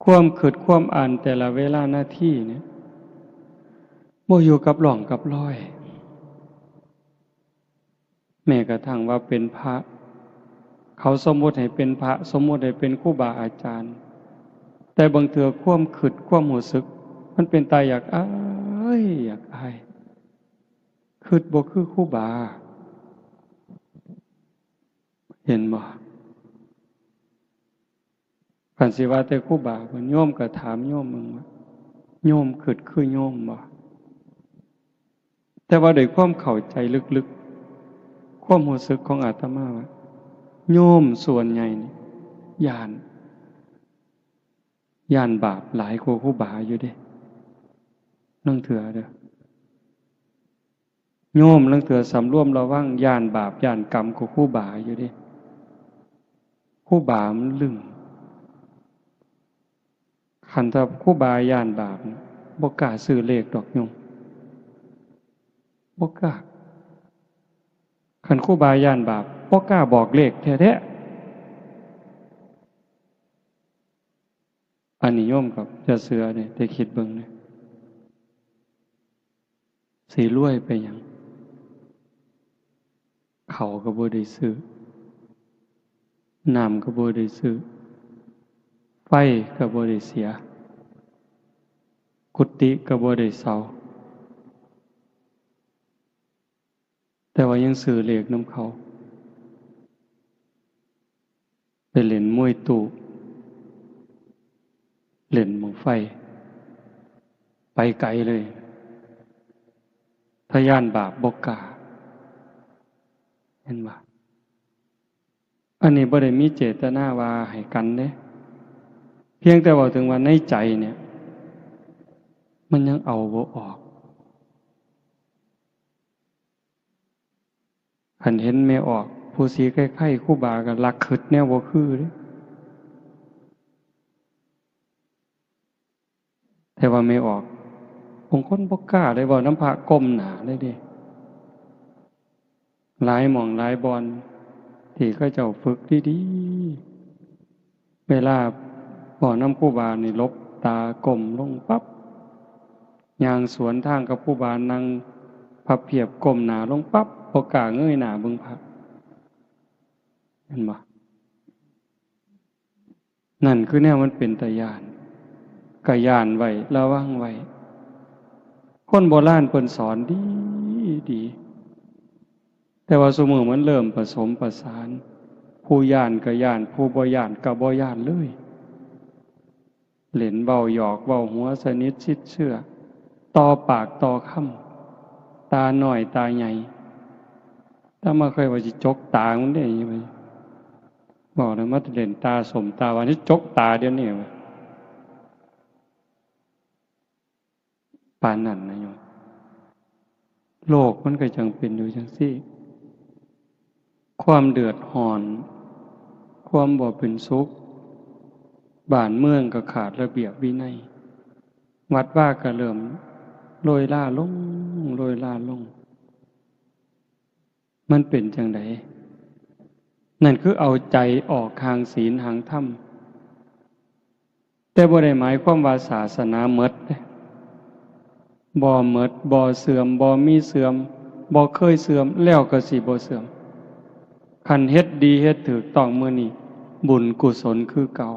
ความคิดความอ่านแต่ละเวลานาทีเนี่ย บ่อยู่กับร่องกับรอย แม้กระทั่งว่าเป็นพระ เขาสมมุติให้เป็นพระ สมมุติให้เป็นครูบาอาจารย์ แต่บางเทื่อความคิดความรู้สึก มันเป็นตาอยากอายอยากอาย คิดบ่คือครูบา เห็นบ่ คันสิว่าแต่ครูบา โยมก็ถามโยมมึงว่า โยมคิดคือโยมบ่ แต่ว่าด้วยความเข้าใจลึกๆ ความรู้สึกของอาตมาว่า โยมส่วนใหญ่นี่ ย้าน ย้านบาปหลายกว่าครูบาอยู่เด้ ลางเทื่อเด้อ โยมลางเทื่อสำรวมระวัง ย้านบาปย้านกรรมกว่าครูบาอยู่เด้ ครูบามันลึง คันถ้าครูบาย้านบาป บ่กล้าซื้อเลขดอกโยม บ่กล้า คันครูบาย้านบาป บ่กล้าบอกเลขแท้ๆ อันนี้โยมก็อย่าเชื่อเด้ แต่คิดเบิ่งนะ สิรวยไปหยัง ข้าวก็บ่ได้ซื้อ น้ำก็บ่ได้ซื้อ ไฟก็บ่ได้เสีย กุฏิก็บ่ได้เช่า แต่ว่ายังซื้อเลขนำเขา ไปเล่นมวยตู้ เล่นบั้งไฟ ไปไกลเลย ถ้าย้านบาปบ่กล้า เห็นบ่ อันนี้บ่ได้มีเจตนาว่าให้กันเด้ เพียงแต่เว้าถึงว่าในใจเนี่ย มันยังเอาบ่ออก คันเห็นแม่ออก ผู้สีไข้ๆ ครูบาก็ลักคิดแนวบ่คือเด้ แต่ว่าแม่ออก บางคนบ่กล้าเลยเว้านำพระก้มหน้าเลยเด้ หลายหม่องหลายบ่อน ที่เขาเจ้าฝึกดีๆ เวลาเว้านำครูบานี่หลบตาก้มลงปั๊บ ย่างสวนทางกับครูบานั่งพับเพียบก้มหน้าลงปั๊บ บ่กล้าเงยหน้าเบิ่งพระ เห็นบ่ นั่นคือแนวมันเป็นตาย้าน ก็ย้านไว้ ระวังไว้ คนโบราณเพิ่นสอนดีดี แต่ว่าซุมื้อมันเริ่มผสมผสาน ผู้ย้านก็ย้าน ผู้บ่ย้านก็บ่ย้านเลย เล่นเว้าหยอกเว้าหัวสนิทชิดเชื่อ ต่อปากต่อคำ ตาน้อยตาใหญ่ อาตมาเคยว่าสิจกตามันเด้ บอกเลยมาเล่นตาส้มตาหวาน สิจกตาเดี๋ยวนี้ ปานนั้นนะโยม โลกมันก็จั่งเป็นอยู่จั่งซี้ ความเดือดร้อน ความบ่เป็นสุข บ้านเมืองก็ขาดระเบียบวินัย วัดวาก็เริ่มโรยราลง โรยราลง มันเป็นจั่งใด นั่นคือเอาใจออกห่างศีลห่างธรรม แต่บ่ได้หมายความว่าศาสนาหมดเด้ บ่หมด บ่เสื่อม บ่มีเสื่อม บ่เคยเสื่อม แล้วก็สิบ่เสื่อม คันเฮ็ดดีเฮ็ดถูกต้องมื้อนี้ บุญกุศลคือเก่า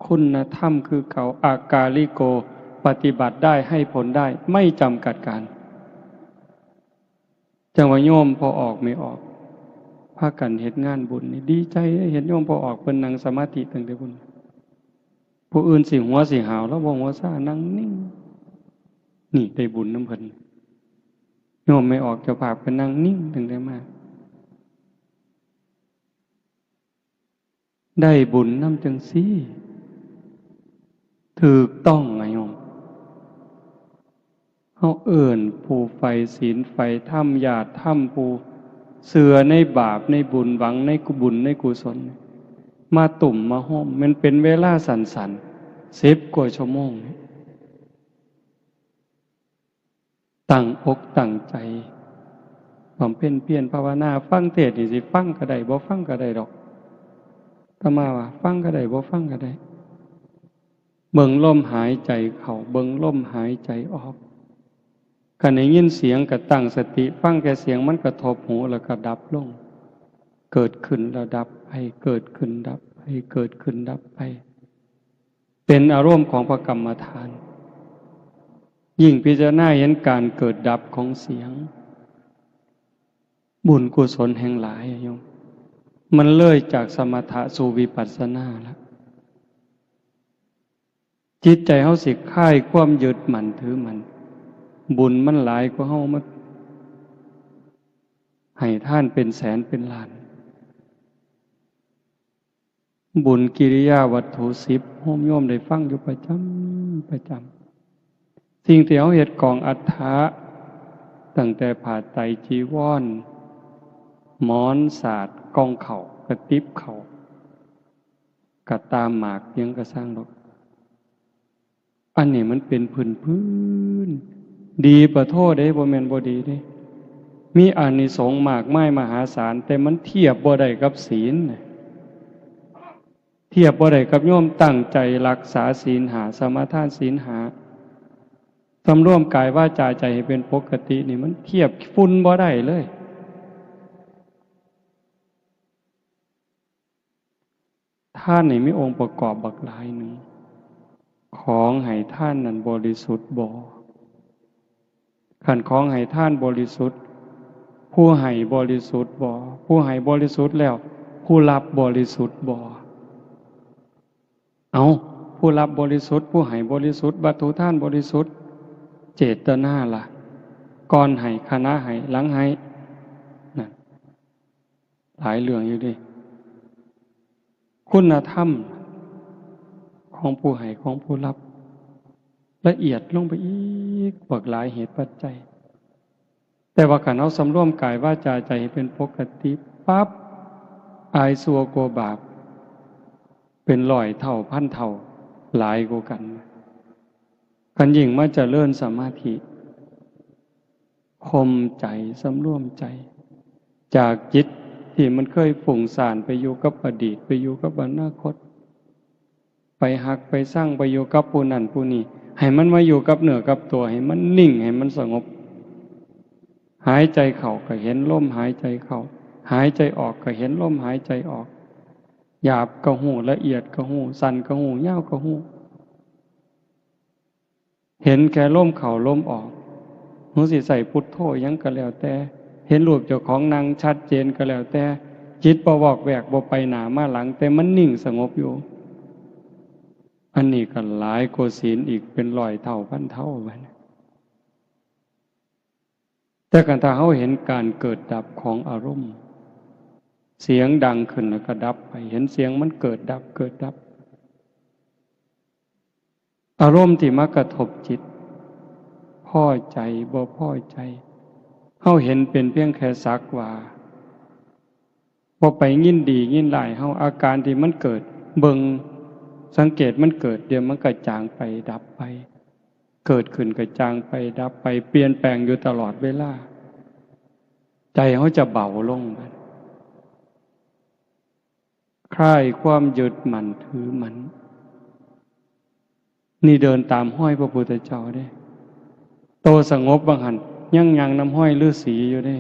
คุณธรรมคือเก่า อากาลิโก ปฏิบัติได้ ให้ผลได้ ไม่จำกัดกาล จั่งว่าโยมพ่อออกแม่ออก พากันเฮ็ดงานบุญนี่ ดีใจเด้ เห็นโยมพ่อออกเพิ่นนั่งสมาธิตั้งแต่พุ้น ผู้อื่นสิหัวสิหาว ลาวบ่หัวซ่า นั่งนิ่ง นี่ได้บุญนำเพิ่น โยมแม่ออกเจ้าภาพเพิ่นนั่งนิ่งตั้งแต่มา ได้บุญนำจั่งซี้ ถูกต้องอะโยม เฮาเอิ้นผู้ใฝ่ศีลใฝ่ธรรม ญาติธรรม ผู้เชื่อในบาปในบุญ หวังในกุบุญในกุศล มาตุ้มมาโฮม มันเป็นเวลาสั้นๆ สิบกว่าชั่วโมงนี่ ตั้งอกตั้งใจ บำเพ็ญเพียรภาวนา ฟังเทศน์นี่สิฟังก็ได้ บ่ฟังก็ได้ดอก อาตมาว่าฟังก็ได้ บ่ฟังก็ได้ เบิ่งลมหายใจเข้า เบิ่งลมหายใจออก คันได้ยินเสียงก็ตั้งสติ ฟังแค่เสียงมันกระทบหูแล้วก็ดับลง เกิดขึ้นแล้วดับไป เกิดขึ้นดับไป เกิดขึ้นดับไป เป็นอารมณ์ของพระกรรมฐาน ยิ่งพิจารณาเห็นการเกิดดับของเสียง บุญกุศลแห่งหลายอะโยม มันเลยจากสมถะสู่วิปัสสนาแล้ว จิตใจเฮาสิคลายความยึดมั่นถือมั่น บุญมันหลายกว่าเฮามาให้ทานเป็นแสนเป็นล้าน บุญกิริยาวัตถุสิบ โยมได้ฟังอยู่ประจำ ประจำ สิ่งที่เฮาเฮ็ดกองอัฐะ ตั้งแต่ผ้าไตรจีวร หมอนสาด กล่องข้าว กระติบข้าว กระต่าหมาก หยังกะซ่างดอก อันนี้มันเป็นพื้นๆ ดีปะโทเด้ บ่แม่นบ่ดีเด้ มีอานิสงส์มากมายมหาศาล แต่มันเทียบบ่ได้กับศีล เทียบบ่ได้กับโยมตั้งใจรักษาศีลห้า สมาทานศีลห้า สำรวมกายวาจาใจให้เป็นปกตินี่ มันเทียบฝุ่นบ่ได้เลย ทานนี่มีองค์ประกอบบักหลายหนึ่ง ของให้ทานนั้นบริสุทธิ์บ่ คันของให้ทานบริสุทธิ์ ผู้ให้บริสุทธิ์บ่ ผู้ให้บริสุทธิ์แล้ว ผู้รับบริสุทธิ์บ่ เอา ผู้รับบริสุทธิ์ ผู้ให้บริสุทธิ์ วัตถุทานบริสุทธิ์ เจตนาล่ะ ก่อนให้ ขณะให้ หลังให้ นั่น หลายเรื่องอยู่เด้ คุณธรรมของผู้ให้ ของผู้รับ ละเอียดลงไปอีก บักหลายเหตุปัจจัย แต่ว่าคันเฮาสำรวมกายวาจาใจให้เป็นปกติปั๊บ อายชั่วกลัวบาป เป็นร้อยเท่าพันเท่า หลายกว่ากัน คันยิ่งมาเจริญสมาธิ ข่มใจ สำรวมใจ จากจิตที่มันเคยฟุ้งซ่านไปอยู่กับอดีต ไปอยู่กับอนาคต ไปฮักไปซัง ไปอยู่กับผู้นั้นผู้นี้ ให้มันมาอยู่กับเนื้อกับตัว ให้มันนิ่ง ให้มันสงบ หายใจเข้าก็เห็นลมหายใจเข้า หายใจออกก็เห็นลมหายใจออก หยาบก็ฮู้ ละเอียดก็ฮู้ สั้นก็ฮู้ ยาวก็ฮู้ เห็นแค่ลมเข้าลมออก หรือสิใส่พุทโธหยังก็แล้วแต่ เห็นรูปเจ้าของนั่งชัดเจนก็แล้วแต่ จิตบ่วอกแวก บ่ไปหน้ามาหลัง แต่มันนิ่งสงบอยู่ อันนี้ก็หลายกว่าศีลอีกเป็นร้อยเท่าพันเท่าบัดนี้ แต่คันถ้าเฮาเห็นการเกิดดับของอารมณ์ เสียงดังขึ้นแล้วก็ดับไป เห็นเสียงมันเกิดดับ เกิดดับ อารมณ์ที่มากระทบจิต พอใจ บ่พอใจ เฮาเห็นเป็นเพียงแค่สักว่า บ่ไปยินดียินร้าย เฮา อาการที่มันเกิด เบิ่ง สังเกตมันเกิด เดี๋ยวมันก็จางไป ดับไป เกิดขึ้นก็จางไป ดับไป เปลี่ยนแปลงอยู่ตลอดเวลา ใจเฮาจะเบาลง คลายความยึดมั่นถือมั่น นี่เดินตามฮอยพระพุทธเจ้าเด้ โตสงบบ่าหั่น ยังย่างนำฮอยฤๅษีอยู่เด้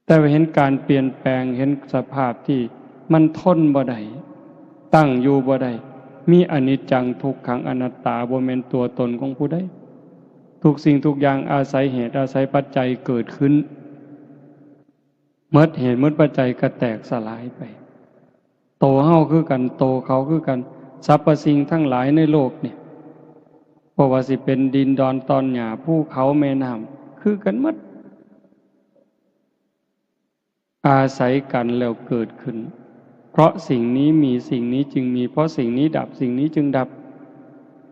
แต่ว่าเห็นการเปลี่ยนแปลง เห็นสภาพที่มันทนบ่ได้ ตั้งอยู่บ่ได้ มีอนิจจัง ทุกขัง อนัตตา บ่แม่นตัวตนของผู้ใด ทุกสิ่งทุกอย่างอาศัยเหตุอาศัยปัจจัยเกิดขึ้น หมดเหตุหมดปัจจัยก็แตกสลายไป โตเฮาคือกัน โตเขาคือกัน สรรพสิ่งทั้งหลายในโลกนี่ บ่ว่าสิเป็นดินดอนตอนหญ้า ภูเขาแม่น้ำ คือกันหมด อาศัยกันแล้วเกิดขึ้น เพราะสิ่งนี้มี สิ่งนี้จึงมี เพราะสิ่งนี้ดับ สิ่งนี้จึงดับ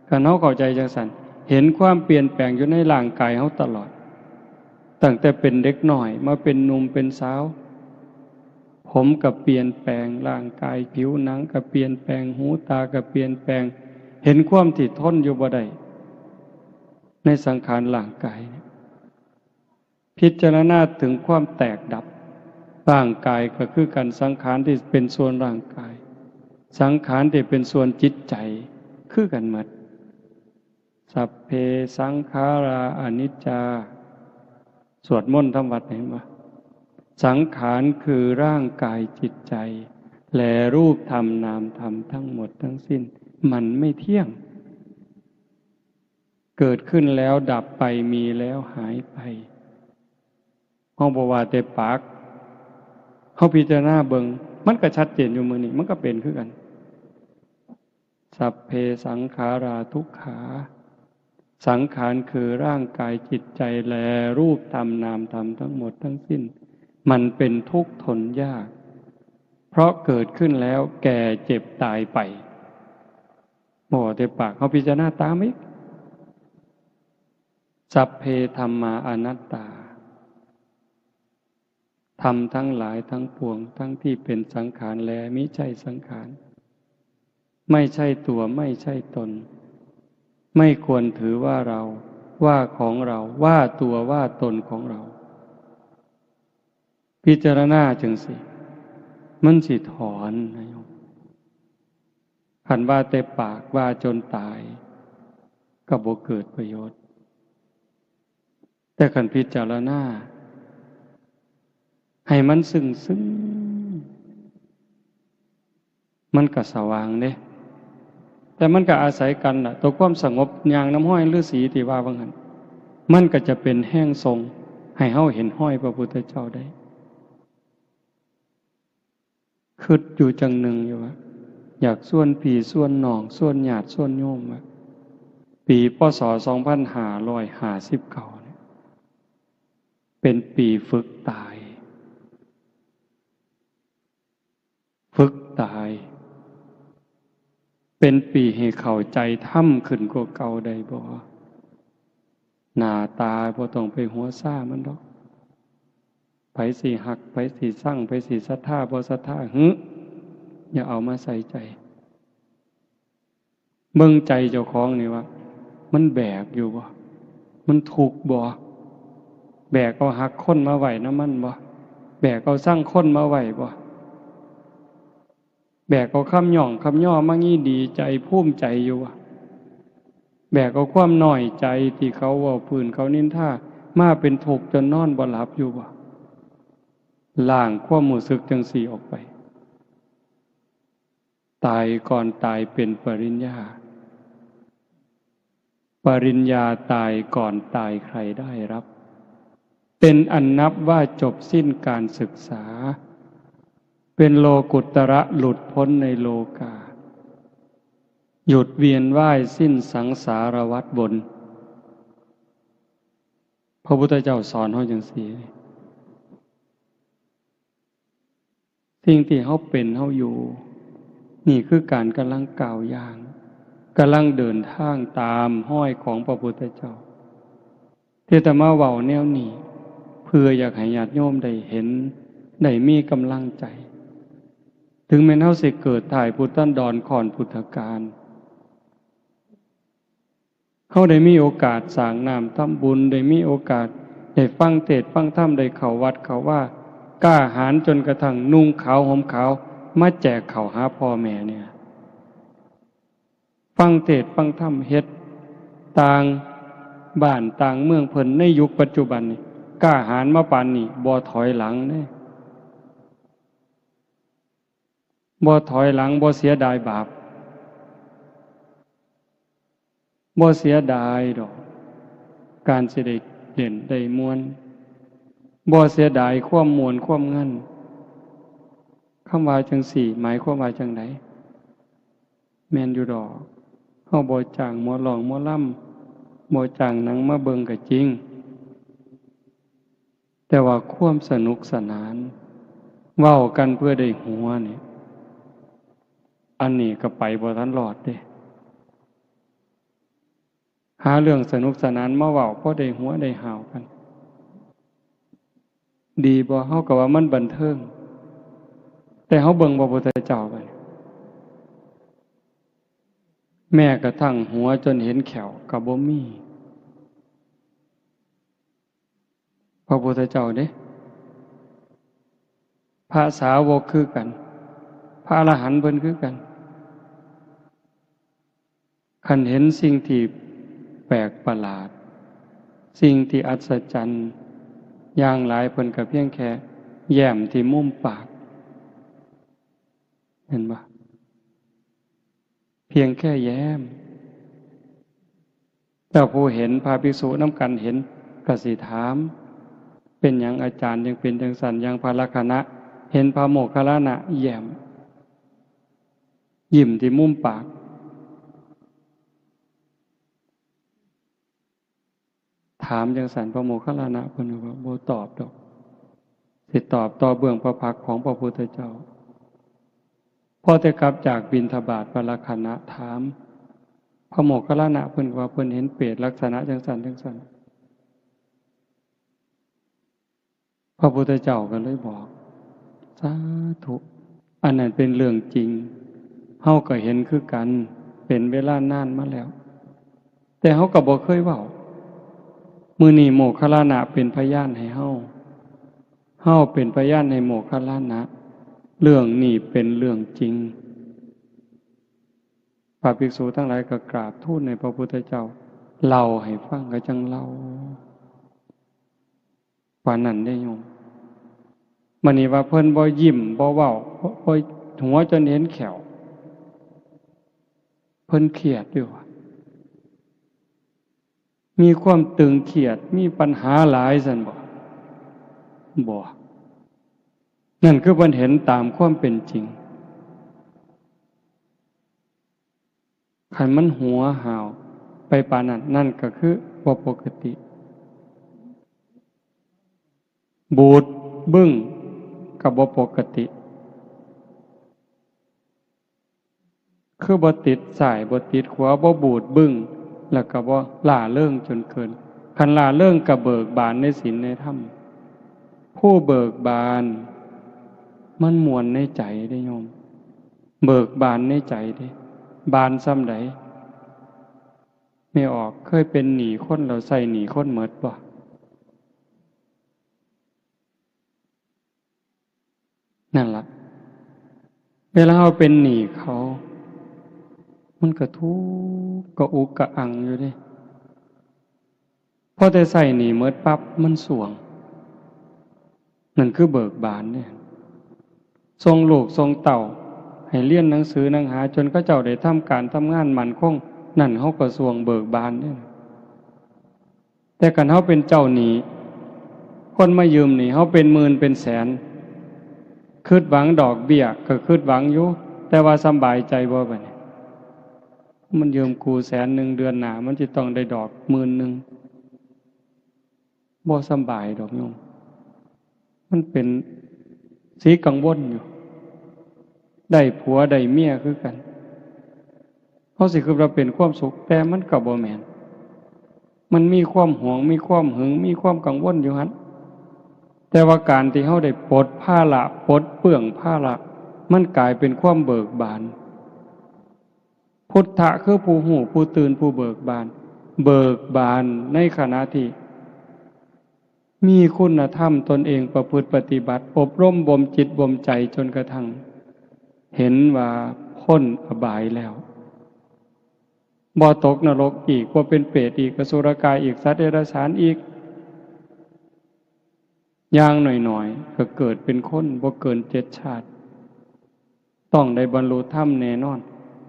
คันเฮาเข้าใจจังซั่น เห็นความเปลี่ยนแปลงอยู่ในร่างกายเฮาตลอด ตั้งแต่เป็นเด็กน้อยมาเป็นหนุ่มเป็นสาว ผมก็เปลี่ยนแปลง ร่างกายผิวหนังก็เปลี่ยนแปลง หูตาก็เปลี่ยนแปลง เห็นความที่ทนอยู่บ่ได้ ในสังขารร่างกายเนี่ย พิจารณาถึงความแตกดับ ร่างกายก็คือกัน สังขารที่เป็นส่วนร่างกาย สังขารที่เป็นส่วนจิตใจ คือกันหมด สัพเพสังขาราอนิจจา สวดมนต์ทำวัดเห็นปะ สังขารคือร่างกายจิตใจ และรูปธรรมนามธรรมทั้งหมดทั้งสิ้น มันไม่เที่ยง เกิดขึ้นแล้วดับไป มีแล้วหายไป เฮาบ่ว่าแต่ปาก เฮาพิจารณาเบิ่ง มันก็ชัดเจนอยู่มื้อนี้ มันก็เป็นคือกัน สัพเพสังขาราทุกขา สังขารคือร่างกายจิตใจ และรูปธรรมนามธรรมทั้งหมดทั้งสิ้น มันเป็นทุกข์ทนยาก เพราะเกิดขึ้นแล้วแก่เจ็บตายไป บ่แต่ปาก เฮาพิจารณาตามอีก สัพเพธัมมาอนัตตา ธรรมทั้งหลายทั้งปวง ทั้งที่เป็นสังขารและมิใช่สังขาร ไม่ใช่ตัว ไม่ใช่ตน ไม่ควรถือว่าเรา ว่าของเรา ว่าตัวว่าตนของเรา พิจารณาจั่งซี้ มันสิถอนนะโยม คันว่าแต่ปากว่าจนตาย ก็บ่เกิดประโยชน์ แต่คันพิจารณา ให้มันซึ้งๆ มันก็สว่างเด้ แต่มันก็อาศัยกันน่ะ ตัวความสงบย่างนำฮอยฤาษีที่ว่าว่าหั่น มันก็จะเป็นแฮงส่งให้เฮาเห็นฮอยพระพุทธเจ้าได้ คิดอยู่จั่งหนึ่งอยู่ว่า อยากชวนพี่ชวนน้อง ชวนญาติชวนโยมว่า ปี พ.ศ. สองพันห้าร้อยห้าสิบเก้า เนี่ย เป็นปีฝึกตาย ฝึกตาย เป็นปีให้เข้าใจธรรมขึ้นกว่าเก่าได้บ่ หน้าตาบ่ต้องไปหัวซ่ามันดอก ไผสิฮัก ไผสิซัง ไผสิศรัทธา บ่ศรัทธา หึ อย่าเอามาใส่ใจ เบิ่งใจเจ้าของนี่ว่า มันแบกอยู่บ่ มันทุกข์บ่ แบกเอาฮักคนมาไว้นำมันบ่ แบกเอาซังคนมาไว้บ่ แบกเอาคำย่องคำย่อมางี้ดีใจภูมิใจอยู่บ่ แบกเอาความน้อยใจที่เขาเว้าพื้นเขานินทามาเป็นทุกข์จนนอนบ่หลับอยู่บ่ ล้างความรู้สึกจั่งซี้ออกไป ตายก่อนตายเป็นปริญญา ปริญญาตายก่อนตายใครได้รับ เป็นอันนับว่าจบสิ้นการศึกษา เป็นโลกุตระหลุดพ้นในโลกา หยุดเวียนว่ายสิ้นสังสารวัฏวน พระพุทธเจ้าสอนเฮาจั่งซี้ สิ่งที่เฮาเป็นเฮาอยู่ นี่คือการกำลังก้าวย่าง กำลังเดินทางตามฮอยของพระพุทธเจ้า ที่อาตมาเว้าแนวนี้ เพื่ออยากให้ญาติโยมได้เห็น ได้มีกำลังใจ ถึงแม้นเฮาสิเกิดท้ายพุทธันดรก่อนพุทธกาล เฮาได้มีโอกาสสร้างน้ำทำบุญ ได้มีโอกาสได้ฟังเทศน์ฟังธรรม ได้เข้าวัดเข้าวา กล้าหาญจนกระทั่งนุ่งขาวห่มขาว มาแจกข้าวหาพ่อแม่เนี่ย ฟังเทศน์ฟังธรรม เฮ็ดต่างบ้านต่างเมืองเพิ่นในยุคปัจจุบันนี่ กล้าหาญมาปานนี้ บ่ถอยหลังเด้ บ่ถอยหลัง บ่เสียดายบาป บ่เสียดายดอก การสิได้เล่นได้ม่วน บ่เสียดายความม่วนความงัน คำว่าจั่งซี้ หมายความว่าจั่งใด แม่นอยู่ดอก เฮาบ่จ้างหมอร้องหมอลำ บ่จ้างหนังมาเบิ่งก็จริง แต่ว่าความสนุกสนาน เว้ากันเพื่อได้หัวนี่ อันนี้ก็ไปบ่ทันรอดเด้ หาเรื่องสนุกสนานมาเว้า พอได้หัวได้หาวกัน ดีบ่ เฮาก็ว่ามันบันเทิง แต่เฮาเบิ่งพระพุทธเจ้าบัดนี้ แม้กระทั่งหัวจนเห็นแข้วก็บ่มี พระพุทธเจ้าเด้ พระสาวกคือกัน พระอรหันต์เพิ่นคือกัน คันเห็นสิ่งที่แปลกประหลาด สิ่งที่อัศจรรย์อย่างหลาย เพิ่นก็เพียงแค่แย้มที่มุมปาก เห็นบ่ เพียงแค่แย้ม เจ้าผู้เห็น พระภิกษุนำกันเห็น ก็สิถาม เป็นหยังอาจารย์ยังเป็นจั่งซั้น อย่างพระลักขณะ เห็นพระโมคคัลลานะแย้ม ยิ้มที่มุมปาก ถามจั่งซั้น พระโมคคัลลานะเพิ่นว่า บ่ตอบดอก สิตอบต่อเบื้องพระพักตร์ของพระพุทธเจ้า พอแต่กลับจากบิณฑบาต พระลักขณะถาม พระโมคคัลลานะเพิ่นว่าเพิ่นเห็นเปรตลักษณะจั่งซั้นจั่งซั้น พระพุทธเจ้าก็เลยบอก สาธุ อันนั้นเป็นเรื่องจริง เฮาก็เห็นคือกัน เป็นเวลานานมาแล้ว แต่เฮาก็บ่เคยเว้า มื้อนี้โมคคัลลานะเป็นพยานให้เฮา เฮาเป็นพยานให้โมคคัลลานะ เรื่องนี้เป็นเรื่องจริง พระภิกษุทั้งหลายก็กราบทูลให้พระพุทธเจ้าเล่าให้ฟัง ก็จั่งเล่า ปานนั้นเด้โยม บัดนี้ว่าเพิ่นบ่ยิ้มบ่เว้า บ่ บ่หัวจนเห็นแข้ว เพิ่นเครียดอยู่ว่า มีความตึงเครียด มีปัญหาหลายซั่นบ่ บ่ นั่นคือเพิ่นเห็นตามความเป็นจริง คันมันหัวห้าวไปปานนั้น นั่นก็คือบ่ปกติ บูดบึ้งก็บ่ปกติ คือบ่ติดซ้ายบ่ติดขวา บ่บูดบึ้ง แล้วก็บ่หล้าเริงจนเกิน คันหล้าเริงก็เบิกบานในศีลในธรรม ผู้เบิกบาน มันม่วนในใจเด้โยม เบิกบานในใจเด้ บานส่ำใด แม่ออก เคยเป็นหนี้คนแล้วใช้หนี้คนหมดบ่ นั่นล่ะ เวลาเฮาเป็นหนี้เขา มันก็ทุกข์กระอุกกระอังอยู่เด้ พอแต่ใช้หนี้หมดปั๊บ มันสรวง นั่นคือเบิกบานเด้ ส่งลูกส่งเต้าให้เรียนหนังสือหนังหา จนเขาเจ้าได้ทำการทำงานมั่นคง นั่นเฮาก็สรวงเบิกบานเด้ แต่คันเฮาเป็นเจ้าหนี้ คนมายืมหนี้เฮาเป็นหมื่นเป็นแสน คิดหวังดอกเบี้ยก็คิดหวังอยู่ แต่ว่าสำบายใจบ่บัดนี้ มันยืมกูแสนหนึ่ง เดือนหน้ามันสิต้องได้ดอกหมื่นหนึ่ง บ่สำบายดอกโยม มันเป็นสีกังวลอยู่ ได้ผัวได้เมียคือกัน เฮาสิคิดว่าเป็นความสุข แต่มันก็บ่แม่น มันมีความหวง มีความหึง มีความกังวลอยู่หั่น แต่ว่าการที่เฮาได้ปลดภาระ ปลดเปลื้องภาระ มันกลายเป็นความเบิกบาน พุทธะคือผู้ฮู้ ผู้ตื่น ผู้เบิกบาน เบิกบานในขณะที่มีคุณธรรมตนเองประพฤติปฏิบัติ อบรมบ่มจิตบ่มใจจนกระทั่งเห็นว่าพ้นอบายแล้ว บ่ตกนรกอีก บ่เป็นเปรตอีก อสุรกายอีก สัตว์เดรัจฉานอีก อย่างน้อยๆ ก็เกิดเป็นคนบ่เกินเจ็ดชาติ ต้องได้บรรลุธรรมแน่นอน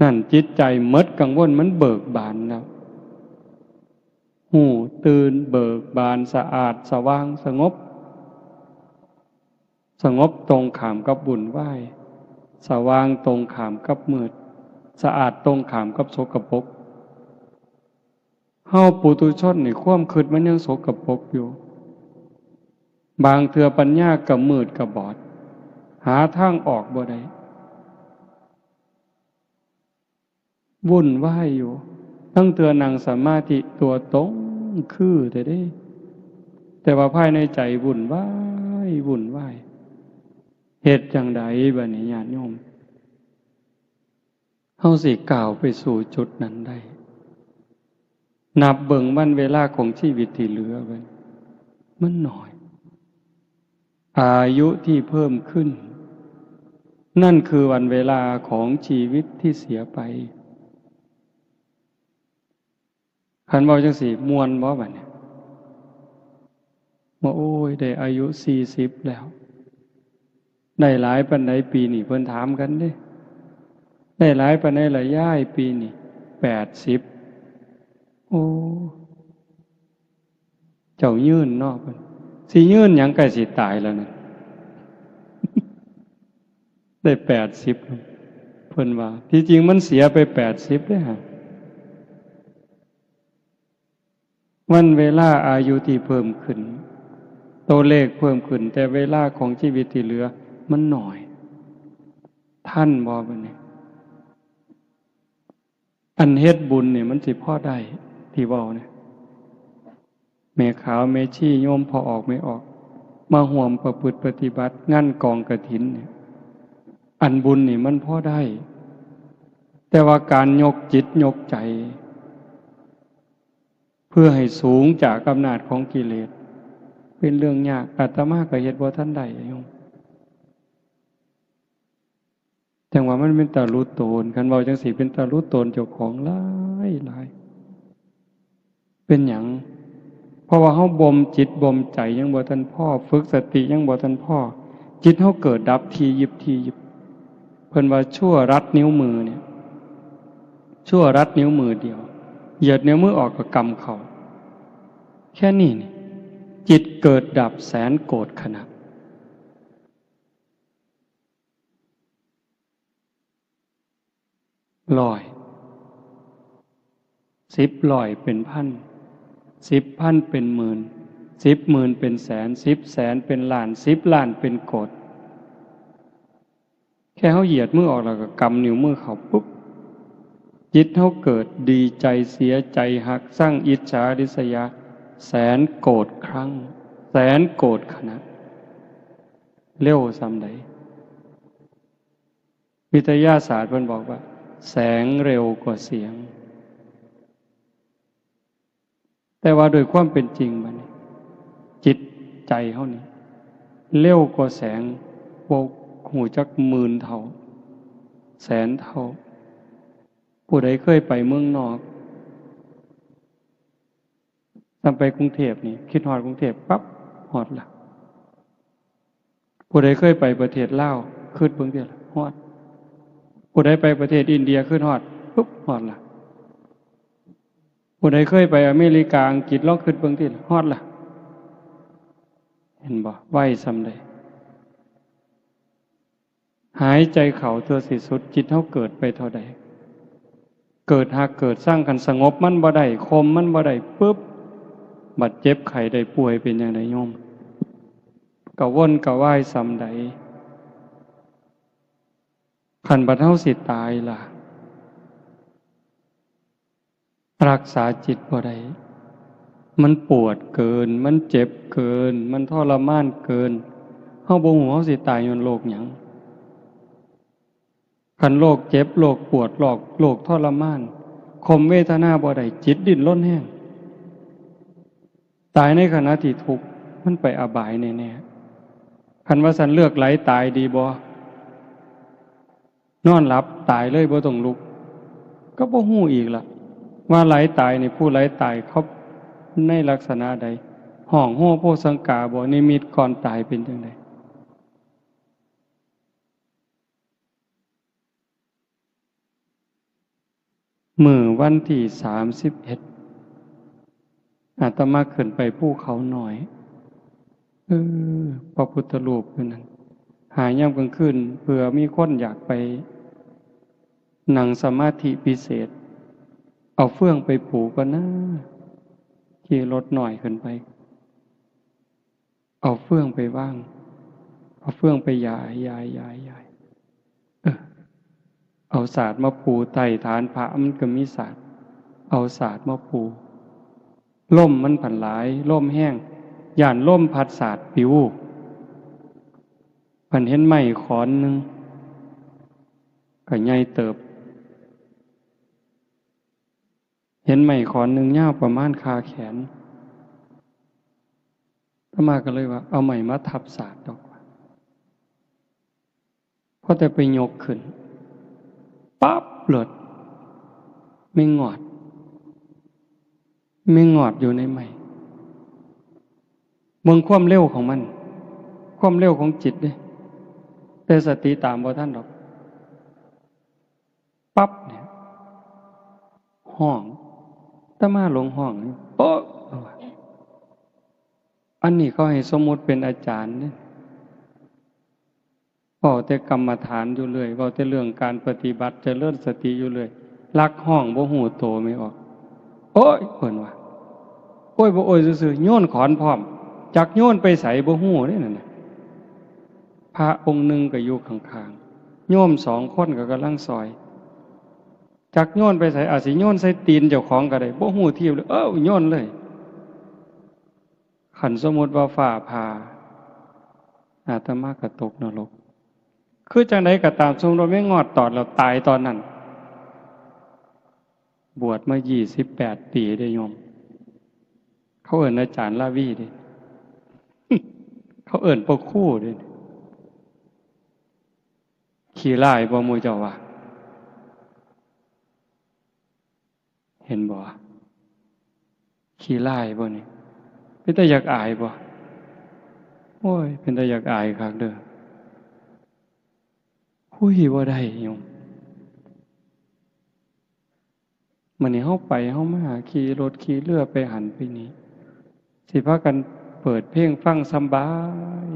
นั่นจิตใจหมดกังวล มันเบิกบานแล้ว ฮู้ตื่นเบิกบาน สะอาดสว่างสงบ สงบตรงข้ามกับวุ่นวาย สว่างตรงข้ามกับมืด สะอาดตรงข้ามกับสกปรก เฮาปุถุชนนี่ความคิดมันยังสกปรกอยู่ บางเทื่อปัญญาก็มืดก็บอด หาทางออกบ่ได้ วุ่นวายอยู่ ลางเทื่อนั่งสมาธิตัวตรงคือแท้เด้ แต่ว่าภายในใจวุ่นวาย วุ่นวาย เฮ็ดจั่งใดบัดนี้ญาติโยม เฮาสิก้าวไปสู่จุดนั้นได้ นับเบิ่งวันเวลาของชีวิตที่เหลือไว้ มันน้อย อายุที่เพิ่มขึ้น นั่นคือวันเวลาของชีวิตที่เสียไป คันเว้าจั่งซี้ ม่วนบ่บัดนี้ ว่า โอ้ย ได้อายุสี่สิบแล้ว ได้หลายปานใดปีนี้ เพิ่นถามกันเด้ ได้หลายปานใดล่ะยาย ปีนี้ แปดสิบ โอ้ เจ้ายืนเนาะ เพิ่น สิยืนหยัง ใกล้สิตายแล้วนะ ได้แปดสิบ เพิ่นว่า ที่จริงมันเสียไปแปดสิบเด้ฮะ วันเวลาอายุที่เพิ่มขึ้น ตัวเลขเพิ่มขึ้น แต่เวลาของชีวิตที่เหลือมันน้อย ทันบ่บัดนี้ อันเฮ็ดบุญนี่มันสิพอได้ ที่เว้าเนี่ย แม่ขาวแม่ชีโยมพ่อออกแม่ออก มาร่วมประพฤติปฏิบัติงานกองกฐินเนี่ย อันบุญนี่มันพอได้ แต่ว่าการยกจิตยกใจ เพื่อให้สูงจากอำนาจของกิเลส เป็นเรื่องยาก อาตมาก็เฮ็ดบ่ทันได้โยม จั่งว่ามันเป็นตาหลุดโตน คันเว้าจั่งซี้เป็นตาหลุดโตนเจ้าของหลายหลาย เป็นหยัง เพราะว่าเฮาบ่มจิตบ่มใจยังบ่ทันพอ ฝึกสติยังบ่ทันพอ จิตเฮาเกิดดับถี่ยิบถี่ยิบ เพิ่นว่าชั่วรัดนิ้วมือเนี่ย ชั่วรัดนิ้วมือเดียว เหยียดนิ้วมือออกก็กำเข้า แค่นี้นี่ จิตเกิดดับแสนโกฏขณะ ร้อย สิบร้อยเป็นพัน สิบพันเป็นหมื่น สิบหมื่นเป็นแสน สิบแสนเป็นล้าน สิบล้านเป็นโกฏ แค่เฮาเหยียดมือออกแล้วก็กำนิ้วมือเข้าปุ๊บ จิตเฮาเกิดดีใจ เสียใจ ฮัก ซัง อิจฉา ริษยา แสนโกฏครั้ง แสนโกฏขณะ เร็วส่ำใด วิทยาศาสตร์เพิ่นบอกว่า แสงเร็วกว่าเสียง แต่ว่าโดยความเป็นจริงบัดนี้ จิตใจเฮานี่ เร็วกว่าแสง บ่ฮู้จักหมื่นเท่า แสนเท่า ผู้ใดเคยไปเมืองนอก ส่ำไปกรุงเทพฯนี่ คิดฮอดกรุงเทพฯปั๊บ ฮอดละ ผู้ใดเคยไปประเทศลาว คิดเบิ่งติล่ะ ฮอด ผู้ใดไปประเทศอินเดีย คิดฮอด ปุ๊บ ฮอดละ ผู้ใดเคยไปอเมริกา อังกฤษ ลองคิดเบิ่งติล่ะ ฮอดละ เห็นบ่ ไวส่ำใด หายใจเข้าเทื่อสิสุด จิตเฮาเกิดไปเท่าใด เกิดฮักเกิดซัง คันสงบมันบ่ได้ ข่มมันบ่ได้ปุ๊บ บัดเจ็บไข้ได้ป่วยเป็นจั่งใดโยม กระวนกระวายส่ำใด คันบัดเฮาสิตายล่ะ รักษาจิตบ่ได้ มันปวดเกิน มันเจ็บเกิน มันทรมานเกิน เฮาบ่ฮู้เฮาสิตายย้อนโรคหยัง คันโรคเจ็บ โรคปวด โรค โรคทรมาน ข่มเวทนาบ่ได้ จิตดิ้นรนแฮง ตายในขณะที่ทุกข์ มันไปอบายแน่ๆ คันว่าซั้นเลือกไหลตายดีบ่ นอนหลับตายเลยบ่ต้องลุก ก็บ่ฮู้อีกล่ะ ว่าไหลตายนี่ ผู้ไหลตายเขาในลักษณะใด ฮ้องโฮโพสังกาบ่ นิมิตก่อนตายเป็นจั่งใด มื้อวันที่สามสิบเอ็ด อาตมาขึ้นไปภูเขาน้อย เออ พระพุทธรูปอยู่นั่น หายามกลางคืน เผื่อมีคนอยากไปนั่งสมาธิพิเศษ เอาเฟืองไปปูก่อนนะ ขี่รถน้อยขึ้นไป เอาเฟืองไปวาง เอาเฟืองไปหยาย หยาย หยาย หยาย เออ เอาสาดมาปู ใต้ฐานพระมันก็มีสาด เอาสาดมาปู ลมมันผันหลาย ลมแฮง ย้านลมพัดสาดปิว ผันเห็นไม้ขอนหนึ่ง ก็ใหญ่เติบ เห็นไม้ขอนหนึ่งยาวประมาณคาแขน อาตมาก็เลยว่า เอาไม้มาทับสาดดอกว่า พอแต่ไปยกขึ้น ปั๊บ โลด แมงงอด แมงงอดอยู่ในไม้ เบิ่งความเร็วของมัน ความเร็วของจิตเด้ แต่สติตามบ่ทันดอก ปั๊บเนี่ย ฮ้อง อาตมาหลงฮ้อง โป๊ะ อันนี้เขาให้สมมุติเป็นอาจารย์เนี่ย เว้าแต่กรรมฐานอยู่เรื่อย เว้าแต่เรื่องการปฏิบัติเจริญสติอยู่เรื่อย ลักฮ้องบ่ฮู้โตแม่ออก โอ๊ย เพิ่นว่า โอ๊ย บ่โอ๊ยซื่อๆ โยนขอนพร้อม จักโยนไปไสบ่ฮู้เด้นั่นน่ะ พระองค์หนึ่งก็อยู่ข้างๆ โยมสองคนก็กำลังซอย จักโยนไปไส อาจสิโยนใส่ตีนเจ้าของก็ได้ บ่ฮู้ทีบเลย เอ้า โยนเลย คันสมมุติว่าฟ้าผ่า อาตมาก็ตกนรก คือจั่งใดก็ตาม สมมุติว่าแมงงอดตอดแล้วตายตอนนั้น บวชมายี่สิบแปดปีเด้โยม เขาเอิ้นอาจารย์ลาวีเด้ เขาเอิ้นพ่อครูเด้ ขี้ร้ายบ่หมู่เจ้าว่า เห็นบ่ ขี้ร้ายบ่นี่ เป็นตาอยากอายบ่ โอ้ย เป็นตาอยากอายคักเด้อ คุยบ่ได้โยม มื้อนี้เฮาไปเฮามา ขี่รถขี่เรือไปหั้นไปนี่ สิพากันเปิดเพลงฟังสำบาย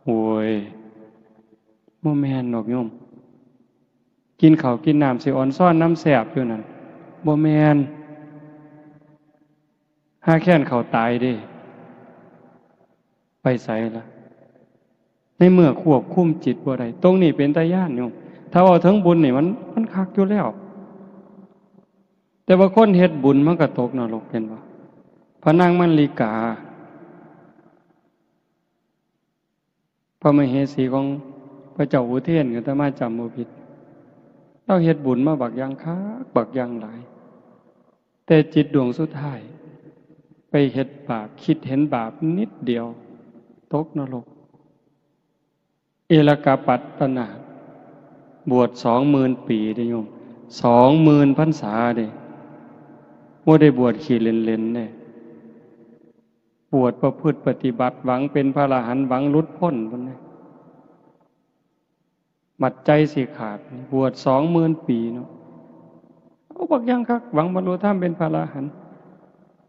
โอ้ย บ่แม่นดอกโยม กินข้าวกินน้ำสิออนซอนนำแซ่บอยู่นั่น บ่แม่น ห่าแค้นข้าวตายเด้ ไปไสล่ะ ในเมื่อควบคุมจิตบ่ได้ ตรงนี้เป็นตาย้านโยม ถ้าเว้าถึงบุญนี่มัน มันคักอยู่แล้ว แต่ว่าคนเฮ็ดบุญมันก็ตกนรก เห็นบ่ พระนางมัลลิกา พระมเหสีของพระเจ้าอุเทน อาตมาจำบ่ผิด ลาวเฮ็ดบุญมาบักอย่างคัก บักอย่างหลาย แต่จิตดวงสุดท้าย ไปเฮ็ดบาป คิดเห็นบาปนิดเดียว ตกนรก เอลกปัตตนาถ บวชสองหมื่นปีเด้โยม สองหมื่นพรรษาเด้ บ่ได้บวชขี้เล่นๆเด้ บวชประพฤติปฏิบัติ หวังเป็นพระอรหันต์ หวังหลุดพ้นพุ้นเด้ บัดใจสิขาด บวชสองหมื่นปีเนาะ เอาบักอย่างคัก หวังบรรลุธรรมเป็นพระอรหันต์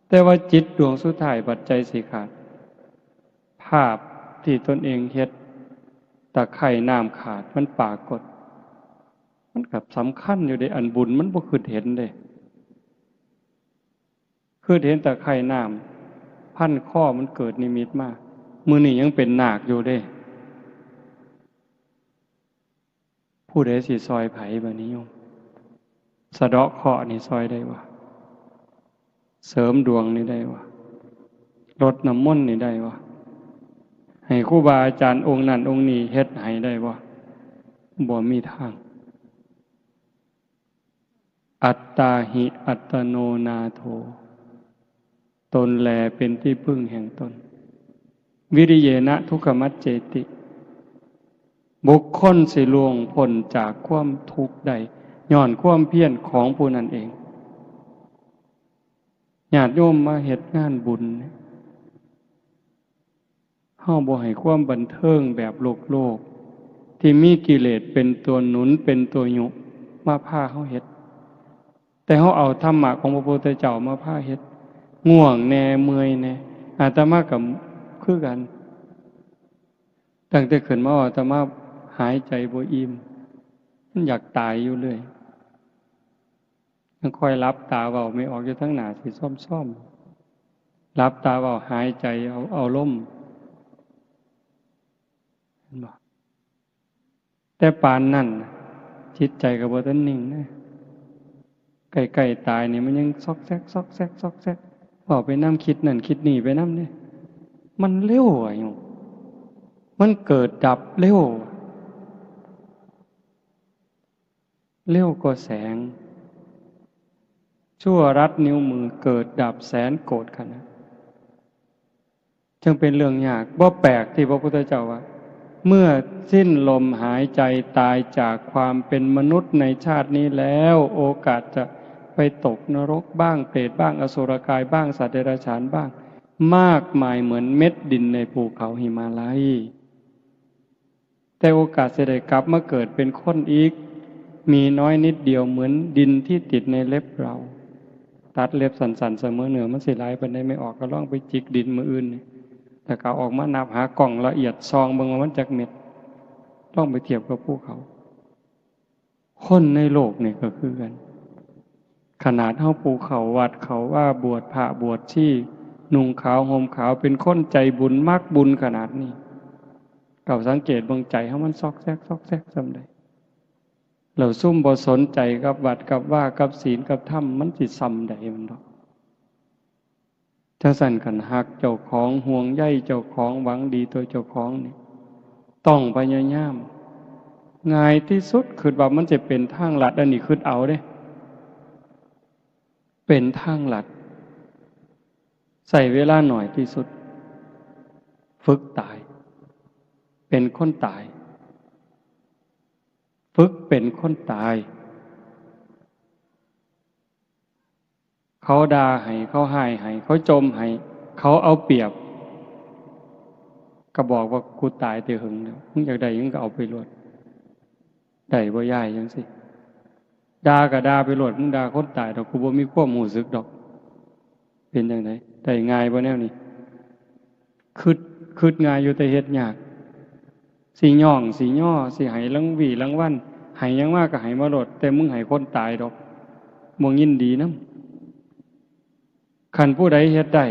แต่ว่าจิตดวงสุดท้ายบัดใจสิขาด ภาพที่ตนเองเฮ็ด ตะไคร่น้ำขาดมันปรากฏ มันก็สำคัญอยู่เด้ อันบุญมันบ่คิดเห็นเด้ คิดเห็นตะไคร่น้ำพันคอมันเกิดนิมิตมา มื้อนี้ยังเป็นนาคอยู่เด้ ผู้ใดสิซอยไผบัดนี้โยม สะเดาะเคราะห์นี่ซอยได้บ่ เสริมดวงนี่ได้บ่ รดน้ำมนต์นี่ได้บ่ ให้ครูบาอาจารย์องค์นั้นองค์นี้เฮ็ดให้ได้บ่ บ่มีทาง อัตตาหิอัตโนนาโถ ตนแลเป็นที่พึ่งแห่งตน วิริเยนะทุกขมัจเจติ บุคคลสิล่วงพ้นจากความทุกข์ได้ ย้อนความเพียรของผู้นั้นเอง ญาติโยมมาเฮ็ดงานบุญเนี่ย เฮาบ่ให้ความบันเทิงแบบโลกๆ ที่มีกิเลสเป็นตัวหนุน เป็นตัวยุ มาพาเฮาเฮ็ด แต่เฮาเอาธรรมะของพระพุทธเจ้ามาพาเฮ็ด ง่วงแน่ เมื่อยแน่ อาตมาก็คือกัน ตั้งแต่ขึ้นมาอาตมาหายใจบ่อิ่ม มันอยากตายอยู่เรื่อย ยังคอยหลับตาเว้าไม่ออกอยู่ทั้งหน้าสิซ่อมๆ หลับตาเว้าหายใจเอา เอาลม เห็นบ่ แต่ปานนั้นน่ะ จิตใจก็บ่ทันนิ่งนะ ใกล้ๆตายนี่มันยังซอกแซก ซอกแซก ซอกแซก เว้าไปนำ คิดนั่นคิดนี่ไปนำเด้ มันเร็วอะโยม มันเกิดดับเร็ว เร็วกว่าแสง ชั่วรัดนิ้วมือเกิดดับแสนโกรธขนาด จึงเป็นเรื่องยาก บ่แปลกที่พระพุทธเจ้าว่า เมื่อสิ้นลมหายใจตายจากความเป็นมนุษย์ในชาตินี้แล้ว โอกาสจะไปตกนรกบ้าง เปรตบ้าง อสุรกายบ้าง สัตว์เดรัจฉานบ้าง มากมายเหมือนเม็ดดินในภูเขาหิมาลัย แต่โอกาสจะได้กลับมาเกิดเป็นคนอีก มีน้อยนิดเดียวเหมือนดินที่ติดในเล็บเรา ตัดเล็บสั้นๆ เสมอเนื้อมันสิหลายปานใด ไม่ออกก็ลองไปจิกดินมื้ออื่นนี่ แล้วก็เอาออกมานับหากล้องละเอียดส่องเบิ่งว่ามันจักเม็ด ลองไปเทียบกับภูเขา คนในโลกนี่ก็คือกัน ขนาดเฮาผู้เข้าวัดเข้าวา บวชพระบวชชี นุ่งขาวห่มขาว เป็นคนใจบุญมักบุญขนาดนี้ เจ้าสังเกตเบิ่งใจเฮามันซอกแซกซอกแซกส่ำใด แล้วซุมบ่สนใจกับวัดกับวา กับศีลกับธรรม มันสิส่ำใดมันดอก จั่งซั้นคันฮักเจ้าของ ห่วงใยเจ้าของ หวังดีต่อเจ้าของนี่ ต้องพยายาม ง่ายที่สุด คิดว่ามันจะเป็นทางลัด อันนี้คิดเอาเด้ เป็นทางลัด ใช้เวลาหน่อยที่สุด ฝึกตาย เป็นคนตาย ฝึกเป็นคนตาย เขาด่าให้ เขาฮ้ายให้ เขาจ่มให้ เขาเอาเปรียบ ก็บอกว่า "กูตายแต่หึงแล้ว มึงอยากได้หยังก็เอาไปโลด" ได้บ่ยาย จั่งซี้ ด่าก็ด่าไปโลด มึงด่าคนตายดอก กูบ่มีความรู้สึกดอก เป็นจั่งใด ได้ง่ายบ่แนวนี้ คิด คิดง่ายอยู่แต่เฮ็ดยาก สิย้อง สิยอ สิให้รางวี้รางวัล ให้หยังมาก็ให้มาโลด แต่มึงให้คนตายดอก บ่ยินดีนำ คันผู้ใดเฮ็ดได้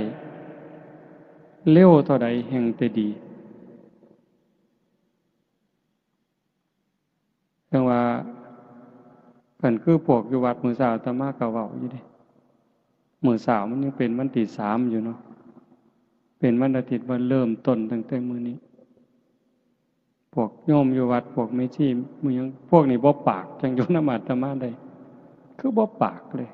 เร็วเท่าใดแฮ่งแต่ดี จั่งว่า คันคือพวกอยู่วัดมื้อเช้าอาตมาก็เว้าอยู่เด้ มื้อเช้ามันยังเป็นวันที่สามอยู่เนาะ เป็นวันอาทิตย์ ว่าเริ่มต้นตั้งแต่มื้อนี้ พวกโยมอยู่วัด พวกแม่ชี หมู่หยัง พวกนี้บ่ปาก จั่งอยู่นำอาตมาได้ คือบ่ปากเลย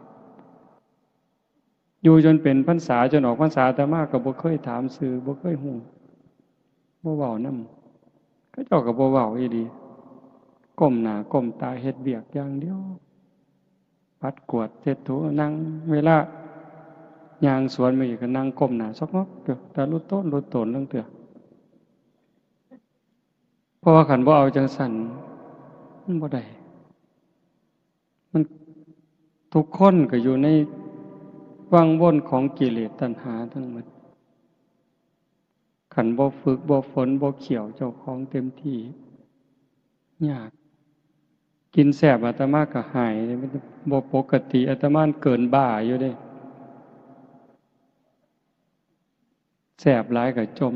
อยู่จนเป็นพรรษา จนออกพรรษา อาตมาก็บ่เคยถามชื่อ บ่เคยฮู้ บ่เว้านำ เขาเจ้าก็บ่เว้าอีหลี ก้มหน้าก้มตาเฮ็ดเวียกอย่างเดียว ปัดกวาดเช็ดถู นั่ง เวลาย่างสวนมาอีกก็นั่งก้มหน้าซอกงอกอยู่ ตาลุโตนลุโตนลางเทื่อ เพราะว่าคันบ่เอาจั่งซั้น มันบ่ได้ มัน ทุกคนก็อยู่ในวังวนของกิเลสตัณหาทั้งหมด คันบ่ฝึก บ่ฝน บ่เคี่ยวเจ้าของเต็มที่ ยาก กินแซ่บอาตมาก็ฮ้าย มันบ่ปกติ อาตมาเกินบ้าอยู่เด้ แซ่บหลายก็จ่ม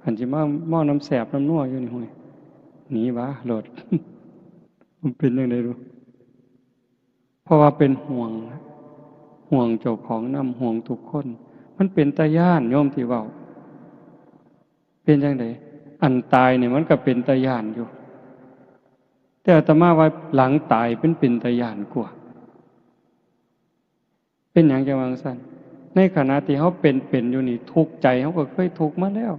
คันสิมาเมานำแซ่บนำนัวอยู่นี่ ห้วย หนีวะโลด มันเป็นจั่งใด๋บุ เพราะว่าเป็นห่วง ห่วงเจ้าของนำ ห่วงทุกคน มันเป็นตาย้าน โยมที่เว้า เป็นจั่งใด๋ อันตายนี่มันก็เป็นตาย้านอยู่ แต่อาตมาว่าหลังตายมันเป็นตาย้านกว่า เป็นหยังจั่งว่าจั่งซั้น ในขณะที่เฮาเป็นๆ อยู่นี่ ทุกข์ใจเฮาก็เคยทุกข์มาแล้ว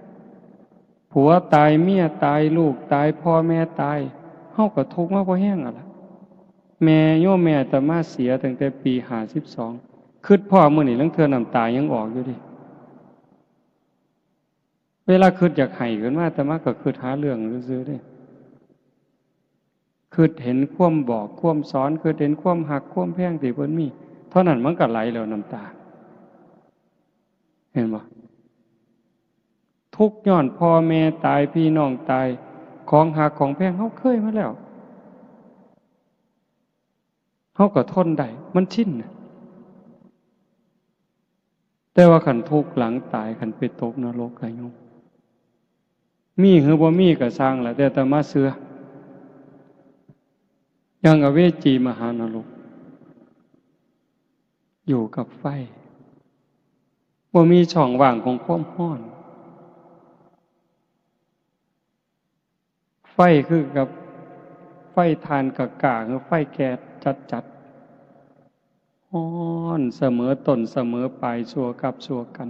ผัวตาย เมียตาย ลูกตาย พ่อแม่ตาย เฮาก็ทุกข์มาพอแฮงแล้วล่ะ แม่ โยมแม่อาตมาเสียตั้งแต่ปีห้าสิบสอง คิดพ้อมื้อนี้ลางเทื่อน้ำตายังออกอยู่เด้ เวลาคิดอยากไห้ขึ้นมา อาตมาก็คิดหาเรื่องซื่อๆ เด้ คิดเห็นความบอกความสอน คิดเห็นความฮักความแพงที่เพิ่นมี เท่านั้นมันก็ไหลแล้วน้ำตา เห็นบ่ ทุกข์ย้อนพ่อแม่ตาย พี่น้องตาย ของฮักของแพงเฮาเคยมาแล้ว เฮาก็ทนได้ มันชินน่ะ แต่ว่าคันทุกข์หลังตาย คันไปตกนรกอะโยม มีหรือบ่มีก็ซ่างล่ะ แต่อาตมาเชื่อ อย่างอเวจีมหานรก อยู่กับไฟ บ่มีช่องว่างของความร้อน ไฟคือกับไฟถ่านกล้าๆ หรือไฟแก๊สจัดๆ ร้อนเสมอต้นเสมอปลาย ชั่วกับชั่วกัน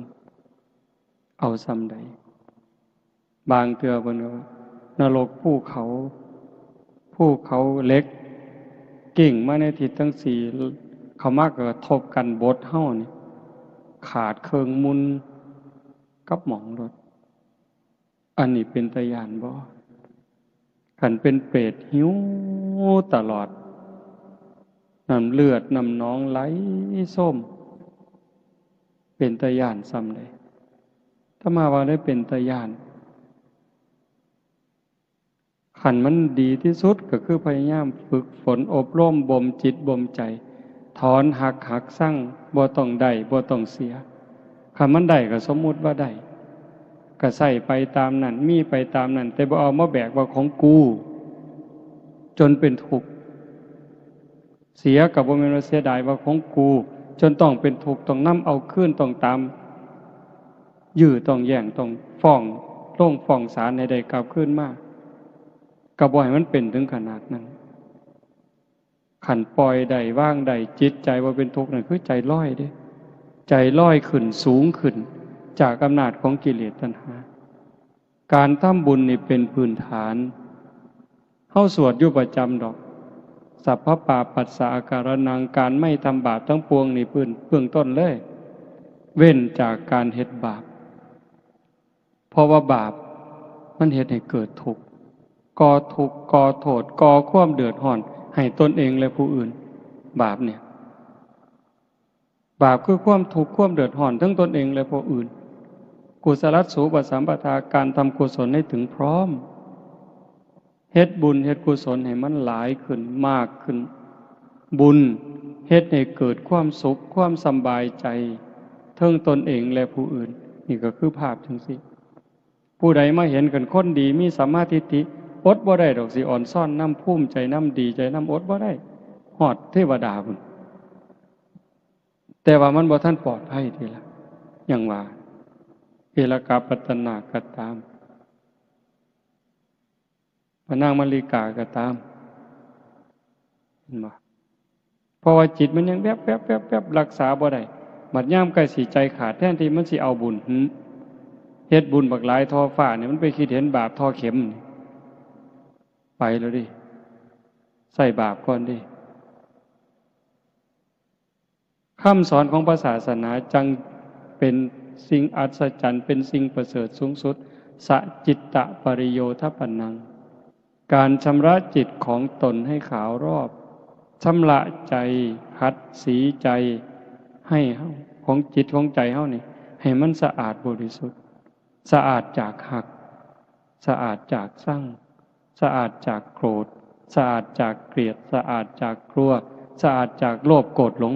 เอาส่ำใด บางเทื่อเพิ่นก็ว่านรกภูเขา ภูเขาเหล็ก กิ่งมาในทิศทั้งสี่ เข้ามาก็กระทบกันบดเฮานี่ ขาดเคิ่งมุนกับหม่องโลด อันนี้เป็นตาย้านบ่ คันเป็นเปรตหิวตลอด น้ำเลือดน้ำหนองไหลโซม เป็นตาย้านส่ำใด๋ อาตมาว่าได้เป็นตาย้าน คันมันดีที่สุดก็คือพยายามฝึกฝนอบรมบ่มจิตบ่มใจ ถอนฮัก หักซัง บ่ต้องได้ บ่ต้องเสีย คันมันได้ก็สมมุติว่าได้ ก็ใช้ไปตามนั้น มีไปตามนั้น แต่บ่เอามาแบกว่าของกู จนเป็นทุกข์ เสียก็บ่แม่นว่าเสียดายว่าของกู จนต้องเป็นทุกข์ ต้องนำเอาคืน ต้องตามยื้อ ต้องแย่ง ต้องฟ้อง ลงฟ้องศาลให้ได้กลับคืนมา ก็บ่ให้มันเป็นถึงขนาดนั้น คันปล่อยได้ วางได้ จิตใจบ่เป็นทุกข์นั่นคือใจลอยเด้ ใจลอยขึ้นสูงขึ้น จากอำนาจของกิเลสตัณหา การทำบุญนี่เป็นพื้นฐาน เฮาสวดอยู่ประจำดอก สัพพปาปัสสะอาการนัง การไม่ทำบาปทั้งปวงนี่พื้น เบื้องต้นเลย เว้นจากการเฮ็ดบาป เพราะว่าบาปมันเฮ็ดให้เกิดทุกข์ ก่อทุกข์ ก่อโทษ ก่อความเดือดร้อนให้ตนเองและผู้อื่น บาปเนี่ย บาปคือความทุกข์ความเดือดร้อนทั้งตนเองและผู้อื่น กุศลสูปสัมปทา การทำกุศลให้ถึงพร้อม เฮ็ดบุญเฮ็ดกุศลให้มันหลายขึ้นมากขึ้น บุญเฮ็ดให้เกิดความสุขความสำบายใจเทิงตนเองและผู้อื่น นี่ก็คือภาพจังซี่ ผู้ใดมาเห็นกันคนดีมีสัมมาทิฏฐิ อดบ่ได้ดอกสิอ่อนซ้อนนำ ภูมิใจนำ ดีใจนำ อดบ่ได้ ฮอดเทวดาพุ้น แต่ว่ามันบ่ทันปลอดภัยทีละ อย่างว่า เอลกาปัตตนาก็ตาม พระนางมัลลิกาก็ตาม เห็นบ่ เพราะว่าจิตมันยังแวบๆๆๆ รักษาบ่ได้ บัดยามใกล้สิใจขาด แทนที่มันสิเอาบุญ หึ เฮ็ดบุญบักหลายท่อฟ้าเนี่ย มันไปคิดเห็นบาปท่อเข็ม ไปแล้วเด้ ใส่บาปก่อนเด้ คำสอนของพระศาสนาจั่งเป็นสิ่งอัศจรรย์ เป็นสิ่งประเสริฐสูงสุด สะจิตตะปริโยทปนัง การชำระจิตของตนให้ขาวรอบ ชำระใจ ขัดสีใจ ให้เฮา ของจิตของใจเฮานี่ ให้มันสะอาดบริสุทธิ์ สะอาดจากฮัก สะอาดจากซัง สะอาดจากโกรธ สะอาดจากเกลียด สะอาดจากกลัว สะอาดจากโลภโกรธหลง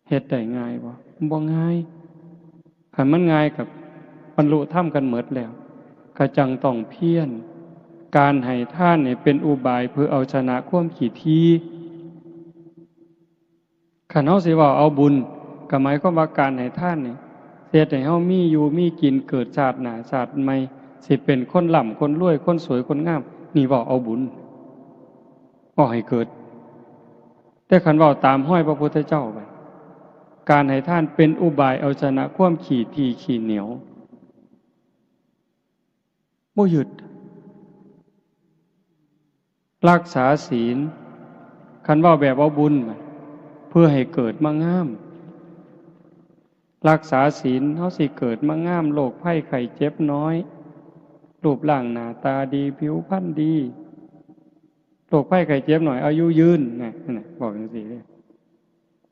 เฮ็ดได้ง่ายบ่ บ่ง่าย คันมันง่ายก็บรรลุธรรมกันหมดแล้ว ก็จั่งต้องเพียร การให้ทานนี่เป็นอุบายเพื่อเอาชนะความขี้ถี่ คันเฮาสิเว้าเอาบุญ ก็หมายความว่าการให้ทานนี่ เฮ็ดให้เฮามีอยู่มีกิน เกิดชาติหน้าชาติใหม่ สิเป็นคนร่ำคนรวย คนสวยคนงาม นี่เว้าเอาบุญ เว้าให้เกิด แต่คันเว้าตามฮอยพระพุทธเจ้าไป การให้ทานเป็นอุบายเอาชนะความขี้ถี่ขี้เหนียว บ่ยึด รักษาศีล คันเว้าแบบเอาบุญ เพื่อให้เกิดมางาม รักษาศีล เฮาสิเกิดมางาม โรคภัยไข้เจ็บน้อย รูปร่างหน้าตาดี ผิวพรรณดี โรคภัยไข้เจ็บน้อย อายุยืน นะ นั่นน่ะ บอกจั่งซี้เด้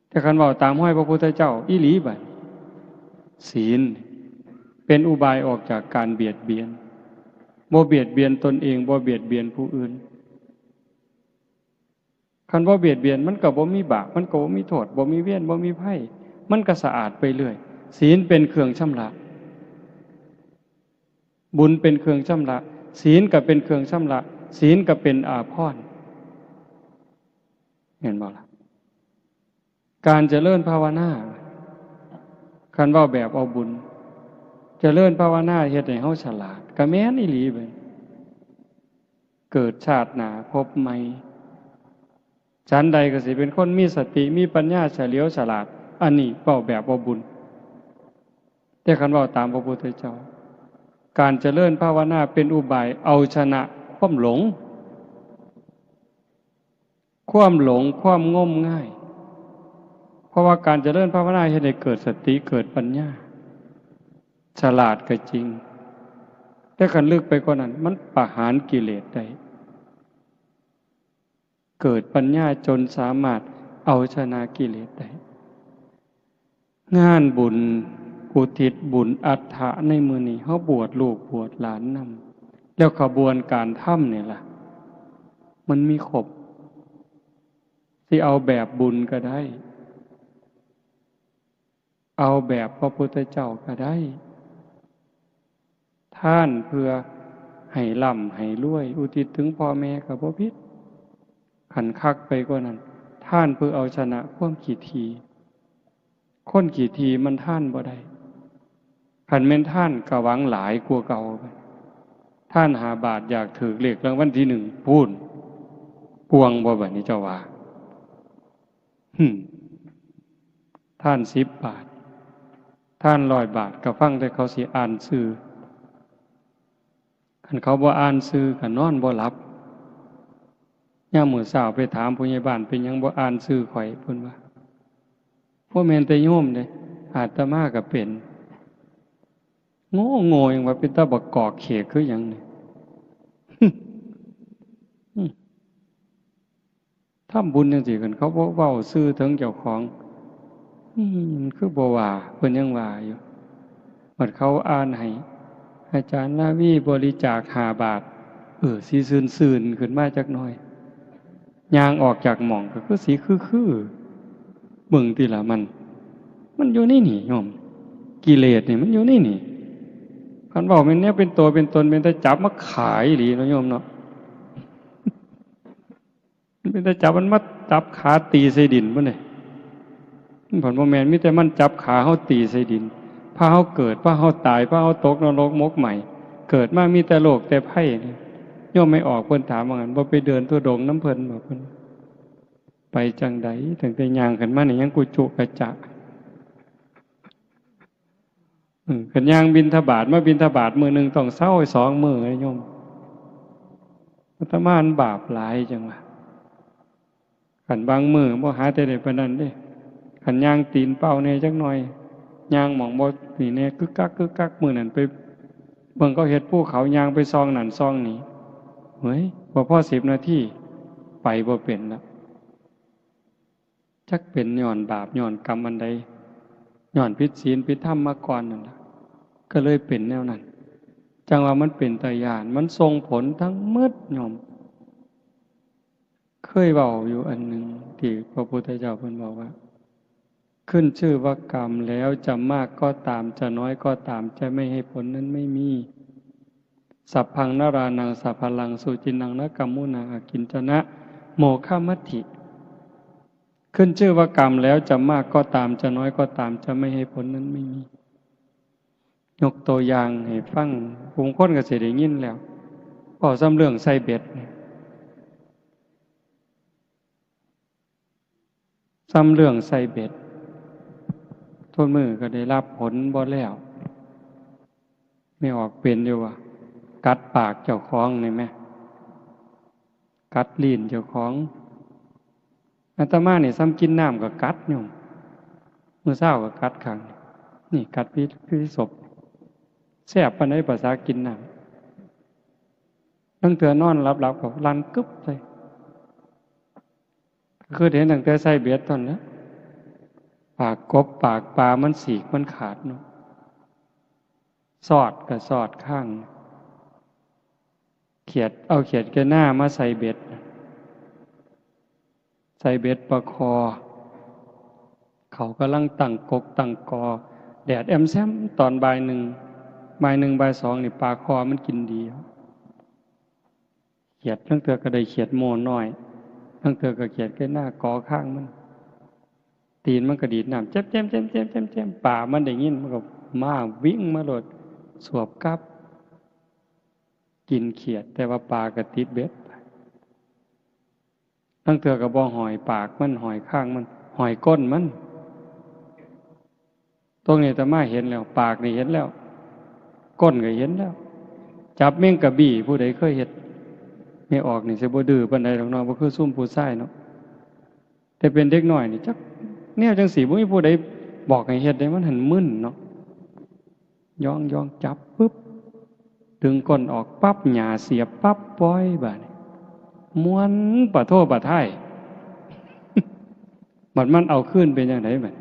แต่คันเว้าตามฮอยพระพุทธเจ้าอีหลีบัด ศีลเป็นอุบายออกจากการเบียดเบียน บ่เบียดเบียนตนเอง บ่เบียดเบียนผู้อื่น คันบ่เบียดเบียนมันก็บ่มีบาป มันก็บ่มีโทษ บ่มีเวร บ่มีภัย มันก็สะอาดไปเรื่อย ศีลเป็นเครื่องชำระ บุญเป็นเครื่องชำระ ศีลก็เป็นเครื่องชำระ ศีลก็เป็นอาภรณ์ เห็นบ่ล่ะ การเจริญภาวนา คันเว้าแบบเอาบุญ เจริญภาวนาเฮ็ดให้เฮาฉลาด ก็แม่นอีหลีเบิ่ง เกิดชาติหน้าพบใหม่ ฉันใดก็สิเป็นคนมีสติ มีปัญญาเฉลียวฉลาด อันนี้เว้าแบบเอาบุญ แต่คันเว้าตามพระพุทธเจ้า การเจริญภาวนาเป็นอุบายเอาชนะความหลง ความหลง ความงมงาย เพราะว่าการเจริญภาวนาเฮ็ดให้เกิดสติ เกิดปัญญา ฉลาดก็จริง แต่คันลึกไปกว่านั้น มันประหารกิเลสได้ เกิดปัญญาจนสามารถเอาชนะกิเลสได้ งานบุญอุทิศบุญอัฐะในมื้อนี้ เฮาบวชลูกบวชหลานนำ แล้วขบวนการทำนี่ล่ะ มันมีครบ สิเอาแบบบุญก็ได้ เอาแบบพระพุทธเจ้าก็ได้ ทานเพื่อให้ร่ำให้รวย อุทิศถึงพ่อแม่ก็บ่ผิด คันคักไปกว่านั้น ทานเพื่อเอาชนะความขี้ถี่ คนขี้ถี่มันทานบ่ได้ คันแม่นทานก็หวังหลายกว่าเก่า ทานห้าบาทอยากถืกเลขรางวัลที่หนึ่งพู้น ป่วงบ่บัดนี้เจ้าว่า หึม ทานสิบบาท ทานร้อยบาท ก็ฟังแต่เขาสิอ่านชื่อ คันเขาบ่อ่านชื่อก็นอนบ่หลับ ยามมื้อเช้าไปถามผู้ใหญ่บ้าน เป็นหยังบ่อ่านชื่อข้อย เพิ่นว่า บ่แม่นแต่โยมเด้ อาตมาก็เป็น โง่โง่ยังว่าเป็นตาบักกอกเขกคือหยังนี่ ทำบุญจังซี่ คันเขาบ่เว้าชื่อถึงเจ้าของ อืม คือบ่ว่า เพิ่นยังว่าอยู่ บัดเขาอ่านให้ อาจารย์ลาวีบริจาคห้าบาท เออ สิซื่นๆ ขึ้นมาจักหน่อย ย่างออกจากหม่องก็คือสิคือๆ เบิ่งติล่ะมัน มันอยู่ในนี่โยม กิเลสนี่มันอยู่ในนี่ คันเว้าแม่นแนวเป็นตัวเป็นตน เป็นตาจับมาขายอีหลีเนาะโยมเนาะ มันเป็นตาจับมันมาจับขาตีใส่ดินพุ้นเด้ มันผันบ่แม่น มีแต่มันจับขาเฮาตีใส่ดิน พาเฮาเกิด พาเฮาตาย พาเฮาตกนรกหมกไหม้ เกิดมามีแต่โรคแต่ภัยนี่ โยมไม่ออกเพิ่นถามว่างั้น บ่ไปเดินธุดงค์นำเพิ่นบ่ เพิ่น ไปจั่งใด ตั้งแต่ย่างขึ้นมานี่ยังกุจุกะจะ อืม คันย่างบิณฑบาต มาบิณฑบาตมื้อหนึ่งต้องเซาสองมื้อเลยโยม อาตมามันบาปหลายจังวะ คันบางมื้อบ่หาแต่ได้ปานนั้นเด้ คันย่างตีนเปล่าแหน่จักหน่อย ย่างหม่องบ่นี่แหน่ กึกกักกึกกัก มื้อนั้นไปเบิ่งเขาเฮ็ดภูเขา ย่างไปซองนั่นซองนี่ เฮ้ย บ่พอสิบนาที ไปบ่เป็นละ จักเป็นย้อนบาปย้อนกรรมอันใด ย้อนผิดศีลผิดธรรมมาก่อนนั่นล่ะ ก็เลยเป็นแนวนั้น จั่งว่ามันเป็นตาย้าน มันส่งผลทั้งหมดโยม เคยเว้าอยู่อันหนึ่ง ที่พระพุทธเจ้าเพิ่นบอกว่า ขึ้นชื่อว่ากรรมแล้ว จะมากก็ตาม จะน้อยก็ตาม จะไม่ให้ผลนั้นไม่มี สัพพังนรานังสัพพะลัง สุจินังนะกัมมุนา อากิญจนะ โมฆะมัตถิ ขึ้นชื่อว่ากรรมแล้ว จะมากก็ตาม จะน้อยก็ตาม จะไม่ให้ผลนั้นไม่มี ยกตัวอย่างให้ฟัง บางคนก็สิได้ยินแล้ว เว้าส่ำเรื่องใส่เบ็ดนี่ ส่ำเรื่องใส่เบ็ด ทุกมื้อก็ได้รับผลบ่แล้ว แม่ออกเป็นอยู่ว่า กัดปากเจ้าของนี่แหม กัดลิ้นเจ้าของ อาตมานี่ส่ำกินน้ำก็กัดโยม มื้อเช้าก็กัดข้าง นี่กัดพิษ พิษสบ แซ่บปานใดภาษากินน้ำ ลางเทื่อนอนหลับๆ ก็ลั่นกึบใส่ คือเห็นตั้งแต่ใส่เบ็ดตอนนั้น ปากกบปากปลามันสีกมันขาดเนาะ สอดก็สอดข้าง เขียด เอาเขียดแกหน้ามาใส่เบ็ด ใส่เบ็ดปลาคอ เขากำลังตั้งกกตั้งกอ แดดแอมแซมตอนบ่ายหนึ่ง บ่ายหนึ่งบ่ายสองนี่ปลาคอมันกินดี เขียดลางเทื่อก็ได้เขียดโม่น้อย ลางเทื่อก็เขียดแกหน้ากอข้างมัน ตีนมันก็ดีดน้ำ แจ้มๆๆๆๆ ปลามันได้ยินมันก็มาวิ่งมาโลด สวบกลับ กินเขียด แต่ว่าปลาก็ติดเบ็ด ลางเทื่อก็บ่ห้อยปากมัน ห้อยข้างมัน ห้อยก้นมัน ตรงนี้อาตมาเห็นแล้ว ปากนี่เห็นแล้ว ก้นก็เห็นแล้ว จับแมงกะบี้ ผู้ใดเคยเฮ็ด แม่ออกนี่สิบ่ดื้อปานใดดอกเนาะ บ่คือซุมผู้ชายเนาะ แต่เป็นเด็กน้อยนี่จักแนวจั่งซี้ บ่มีผู้ใดบอกให้เฮ็ดเด้ มันหั้นมึนเนาะ ย้องๆ จับปึ๊บ ดึงก้นออกปั๊บ หญ้าเสียบปั๊บ ปล่อย บาดนี้ ม่วนปะโท้ปะท้าย บัดมันเอาคืนเป็นจั่งใดบัด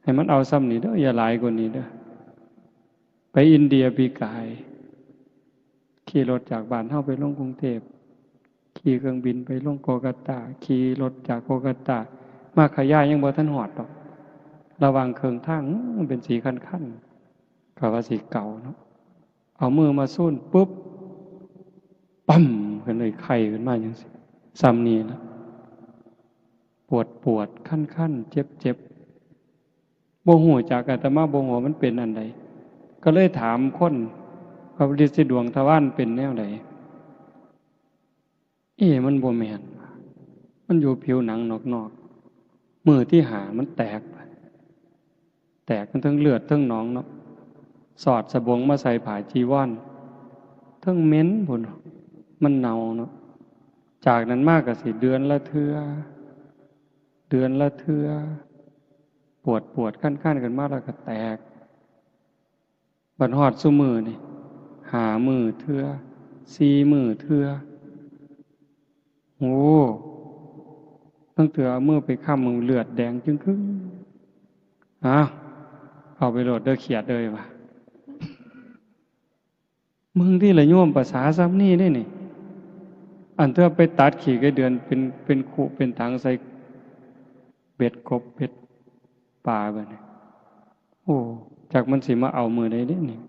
ให้มันเอาส่ำนี้เด้อ อย่าหลายกว่านี้เด้อ ไปอินเดียปีกาย ขี่รถจากบ้านเฮาไปลงกรุงเทพฯ ขี่เครื่องบินไปลงโกลกัตตา ขี่รถจากโกลกัตตา มาขยายยังบ่ทันฮอดดอก ระหว่างเครื่องทาง อื้อ เป็นสีคันๆ ก็ว่าสิเก่าเนาะ เอามือมาซูนปุ๊บ ปั๊ม ขึ้นเลย ไข้ขึ้นมาจั่งซี้ ส่ำนี้ล่ะ ปวดปวด คันๆ เจ็บๆ บ่ฮู้จัก อาตมาบ่ฮู้ว่ามันเป็นอันใด ก็เลยถามคน ว่าฤทธิ์สีดวงทวารเป็นแนวใด เอ๊ะ มันบ่แม่น มันอยู่ผิวหนังนอก มื้อที่ห้ามันแตก แตกมันทั้งเลือดทั้งหนองเนาะ สอดสบงมาใส่ผ้าจีวร ทั้งเหม็นพุ้น มันเน่าเนาะ จากนั้นมาก็สิเดือนละเทื่อ เดือนละเทื่อ ปวดปวดคันคันๆ ขึ้นมาแล้วก็แตก บัดฮอดซุมื้อนี่ ห้ามื้อเทื่อ สี่มื้อเทื่อ โอ้ ตั้งแต่เอามือไปค้ำ มันเลือดแดงจึงครึ่ง อ้าว เอาไปโลดเด้อเขียดเอ้ยว่ะ มึงที่ละโยม ภาษาซ้ำนี่ได้นี่ อันเธอไปตัดขี้ไก่เดือนเป็น เป็นคุเป็นถังใส่เบ็ดกบเบ็ดปลาบัดนี้ โอ้ จักมันสิมาเอามื้อใดเด้นี่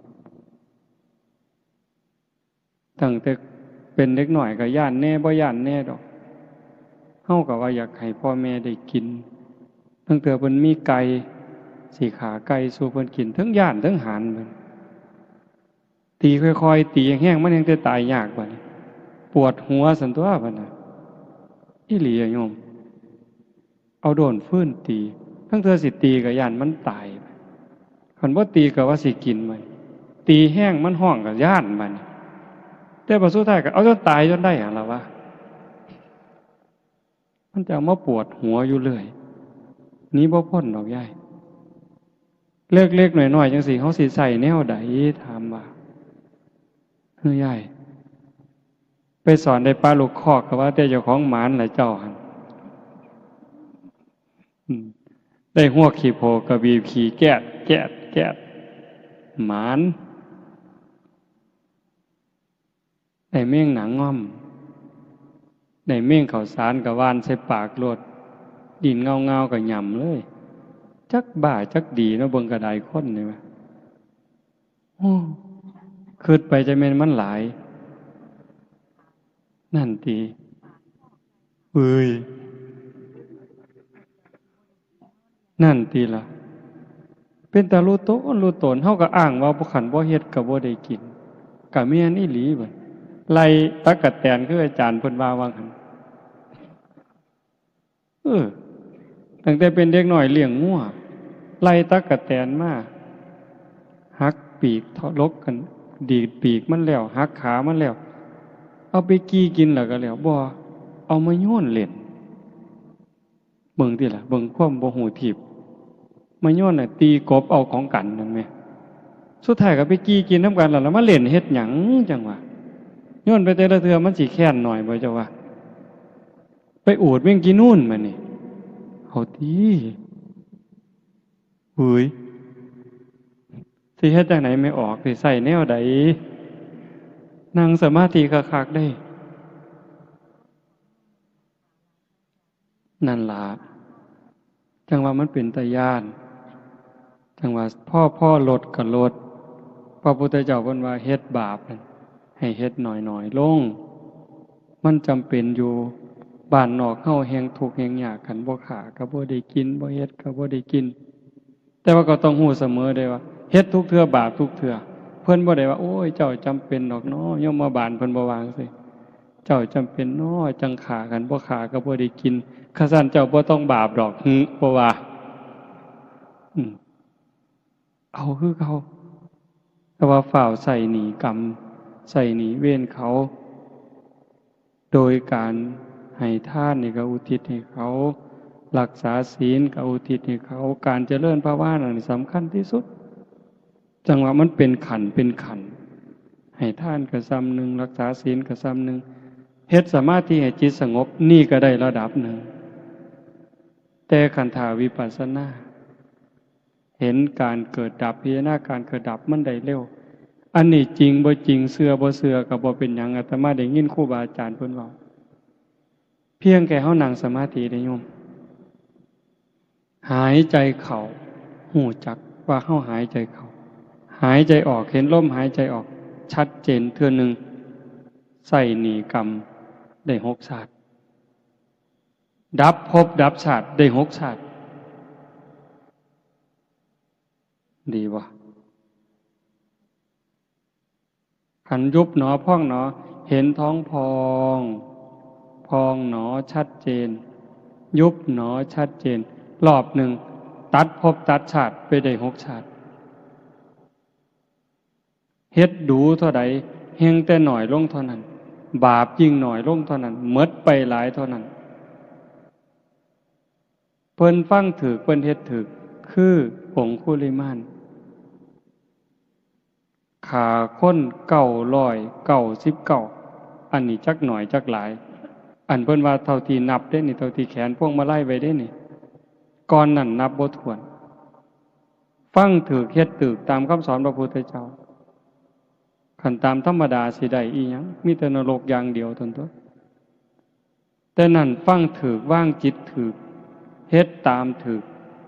ตั้งแต่เป็นเด็กน้อยก็ย้านแหน่บ่ย้านแหน่ดอก เฮาก็ว่าอยากให้พ่อแม่ได้กิน ตั้งแต่เพิ่นมีไก่ สิฆ่าไก่สู่เพิ่นกิน ทั้งย้านทั้งหานเพิ่น ตีค่อยๆ ตีแฮงๆ มันแฮงแต่ตายยากบัดนี้ ปวดหัวซั่นตั๊วบัดน่ะ อีหลีอะโยม เอาด้นฟืนตี ทั้งเทื่อสิตีก็ย้านมันตาย คันบ่ตีก็ว่าสิกินมัน ตีแฮงมันฮ้องก็ย้านมัน แต่บัดสุดท้ายก็เอาจนตายจนได้หั่นล่ะวะ มันจะเอามาปวดหัวอยู่เรื่อย หนีบ่พ้นดอกยาย เล็กๆ น้อยๆ จังซี้ เฮาสิใช้แนวใด ถามว่า เฮ้ยยาย ไปสอนได้ปลาลูกคอกก็ว่าแต่เจ้าของหมานล่ะเจ้าหั่น อืม ได้ฮวกขี้โพกก็บีบขี้แก๊ด แก๊ด แก๊ด หมาน ได้แมงหนางง่อม ได้แมงข้าวสารก็หว่านใส่ปากโลด ดิ้นเงาๆ ก็หย่ำเลย จักบ้าจักดีเนาะ เบิ่งกระไดคนนี่วะ โอ้ คิดไปจะแม่นมันหลาย นั่นติ เอ้ย นั่นติล่ะ เป็นตารู้ตนรู้ตน เฮาก็อ้างว่าบ่ คันบ่เฮ็ดก็บ่ได้กิน ก็แม่นอีหลีบัด ไล่ตั๊กแตนคืออาจารย์เพิ่นว่าว่าหั่น เออ ตั้งแต่เป็นเด็กน้อยเลี้ยงงัว ไล่ตั๊กแตนมา หักปีก ทะลกกัน ดีดปีกมันแล้ว หักขามันแล้ว เอาไปจี่กินแล้วก็แล้ว บ่ เอามาโยนเล่น เบิ่งติล่ะ เบิ่งความบ่ฮู้ทีบ มาโยนน่ะ ตีกบเอาของกันนั่นแหม สุดท้ายก็ไปจี่กินนำกันแล้ว แล้วมาเล่นเฮ็ดหยังจั่งวะ โยนไปแต่ละเทื่อมันสิแค้นหน่อยบ่เจ้าว่า ไปอูดแมงจี่นูนมานี่ เอาติ เฮ้ย สิเฮ็ดจั่งใด๋ไม่ออก สิใช้แนวใด๋ นั่งสมาธิคักๆ เด้ นั่นล่ะ จั่งว่ามันเป็นตาย้าน จั่งว่าพอ พอลดก็ลด พระพุทธเจ้าเพิ่นว่าเฮ็ดบาปนั่น ให้เฮ็ดน้อยๆ ลง มันจำเป็นอยู่ บ้านนอกเฮาแฮ่งทุกข์แฮ่งยาก คันบ่ฆ่าก็บ่ได้กิน บ่เฮ็ดก็บ่ได้กิน แต่ว่าก็ต้องฮู้เสมอเด้ว่า เฮ็ดทุกเทื่อบาปทุกเทื่อ เพิ่นบ่ได้ว่า โอ้ย เจ้าจำเป็นดอกเนาะ ยมบาลเพิ่นบ่ว่าจั่งซี้ เจ้าจำเป็นเนาะ จั่งฆ่า คันบ่ฆ่าก็บ่ได้กิน คันซั้นเจ้าบ่ต้องบาปดอก หึ บ่ว่า อืม เอาคือเก่า แต่ว่าฟ้าวใช้หนี้กรรม ใช้หนี้เวรเขา โดยการให้ทานนี่ก็อุทิศให้เขา รักษาศีลก็อุทิศให้เขา การเจริญภาวนานี่สำคัญที่สุด จั่งว่ามันเป็นขั้นเป็นขั้น ให้ทานก็ส่ำหนึ่ง รักษาศีลก็ส่ำหนึ่ง เฮ็ดสมาธิให้จิตสงบ นี่ก็ได้ระดับหนึ่ง แต่คันถ้าวิปัสสนา เห็นการเกิดดับ พิจารณาการเกิดดับมันได้เร็ว อันนี้จริงบ่จริง เชื่อบ่เชื่อก็บ่เป็นหยัง อาตมาได้ยินครูบาอาจารย์เพิ่นเว้า เพียงแค่เฮานั่งสมาธิเด้โยม หายใจเข้า ฮู้จักว่าเฮาหายใจเข้า หายใจออก เห็นลมหายใจออก ชัดเจนเทื่อหนึ่ง ใช้หนี้กรรมได้หกชาติ ดับภพดับชาติได้หกชาติ ดีบ่ คันยุบหนอพองหนอ เห็นท้องพอง พองหนอชัดเจน ยุบหนอชัดเจน รอบหนึ่ง ตัดภพตัดชาติไปได้หกชาติ เฮ็ดดูเท่าใด แฮ่งแต่น้อยลงเท่านั้น บาปยิ่งน้อยลงเท่านั้น หมดไปหลายเท่านั้น เพิ่นฟังถูก เพิ่นเฮ็ดถูก คือองคุลิมาน ฆ่าคนเก้าร้อยเก้าสิบเก้า อันนี้จักน้อยจักหลาย อันเพิ่นว่าเท่าที่นับเด้นี่ เท่าที่แขวนพวงมาลัยไว้เด้นี่ ก่อนนั้นนับบ่ถ้วน ฟังถูก เฮ็ดถูกตามคำสอนพระพุทธเจ้า คันตามธรรมดาสิได้อีหยัง มีแต่นรกอย่างเดียวเท่านั้นตั๊ว แต่นั้นฟังถูก วางจิตถูก เฮ็ดตามถูก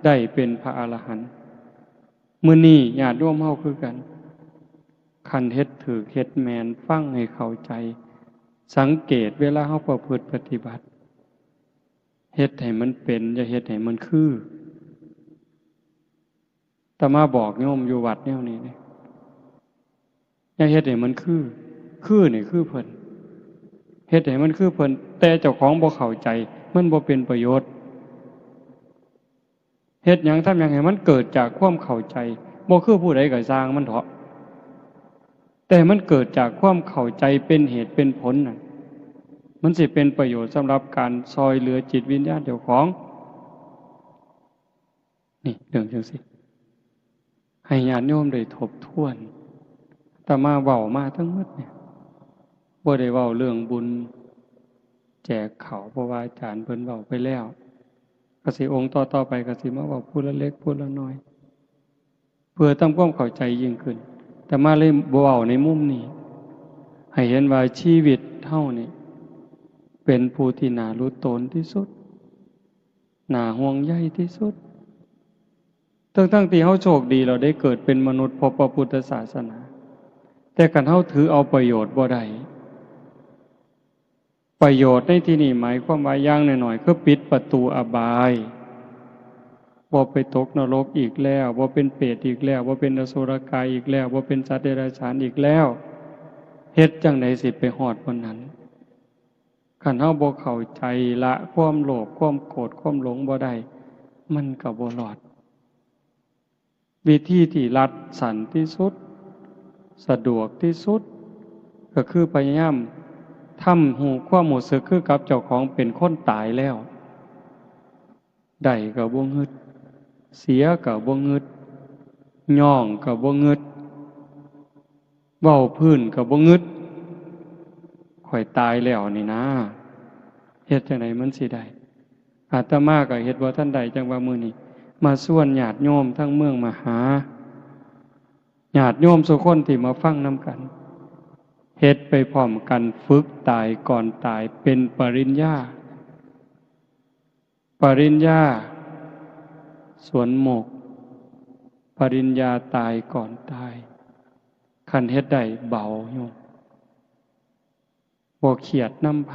ได้เป็นพระอรหันต์ มื้อนี้ญาติโยมเฮาคือกัน คันเฮ็ดถูก เฮ็ดแม่น ฟังให้เข้าใจ สังเกตเวลาเฮาประพฤติปฏิบัติ เฮ็ดให้มันเป็น อย่าเฮ็ดให้มันคือ อาตมาบอกโยมอยู่วัดแนวนี้เด้ อย่าเฮ็ดให้มันคือ คือนี่คือเพิ่น เฮ็ดให้มันคือเพิ่น แต่เจ้าของบ่เข้าใจ มันบ่เป็นประโยชน์ เฮ็ดหยังทำหยังให้มันเกิดจากความเข้าใจ บ่คือผู้ใดก็ซ่างมันเถาะ แต่มันเกิดจากความเข้าใจเป็นเหตุเป็นผลน่ะ มันสิเป็นประโยชน์สำหรับการซ่อยเหลือจิตวิญญาณเจ้าของ นี่เรื่องจั่งซี้ ให้ญาติโยมได้ทบทวน อาตมาเว้ามาทั้งหมดเนี่ย บ่ได้เว้าเรื่องบุญแจกข้าว เพราะว่าอาจารย์เพิ่นเว้าไปแล้ว ก็สิองค์ต่อๆไปก็สิมาเว้าผู้ละเล็กผู้ละน้อย เพื่อทำความเข้าใจยิ่งขึ้น อาตมาเลยเว้าในมุมนี้ ให้เห็นว่าชีวิตเฮานี่ เป็นผู้ที่น่าหลุดโตนที่สุด น่าห่วงใยที่สุด ทั้งๆที่เฮาโชคดี เราได้เกิดเป็นมนุษย์พบพระพุทธศาสนา แต่คันเฮาถือเอาประโยชน์บ่ได้ ประโยชน์ในที่นี้หมายความว่าอย่างน้อยๆ คือปิดประตูอบาย บ่ไปตกนรกอีกแล้ว บ่เป็นเปรตอีกแล้ว บ่เป็นอสุรกายอีกแล้ว บ่เป็นสัตว์เดรัจฉานอีกแล้ว เฮ็ดจั่งใดสิไปฮอดวันนั้น คันเฮาบ่เข้าใจละความโลภ ความโกรธ ความหลงบ่ได้ มันก็บ่รอด วิธีที่รัดสั้นที่สุด สะดวกที่สุด ก็คือพยายามทำฮู้ความรู้สึกคือกับเจ้าของเป็นคนตายแล้ว ได้ก็บ่งึด เสียก็บ่งึด ย้องก็บ่งึด เว้าพื้นก็บ่งึด ข้อยตายแล้วนี่นะ เฮ็ดจั่งใดมันสิได้ อาตมาก็เฮ็ดบ่ทันได้ จั่งว่ามื้อนี้มาชวนญาติโยมทั้งเมืองมหา ญาติโยมซุคนที่มาฟังนำกัน เฮ็ดไปพร้อมกัน ฝึกตายก่อนตาย เป็นปริญญา ปริญญาสวนโมกข์ ปริญญาตายก่อนตาย คันเฮ็ดได้เบาโยม บ่เครียดนำไผ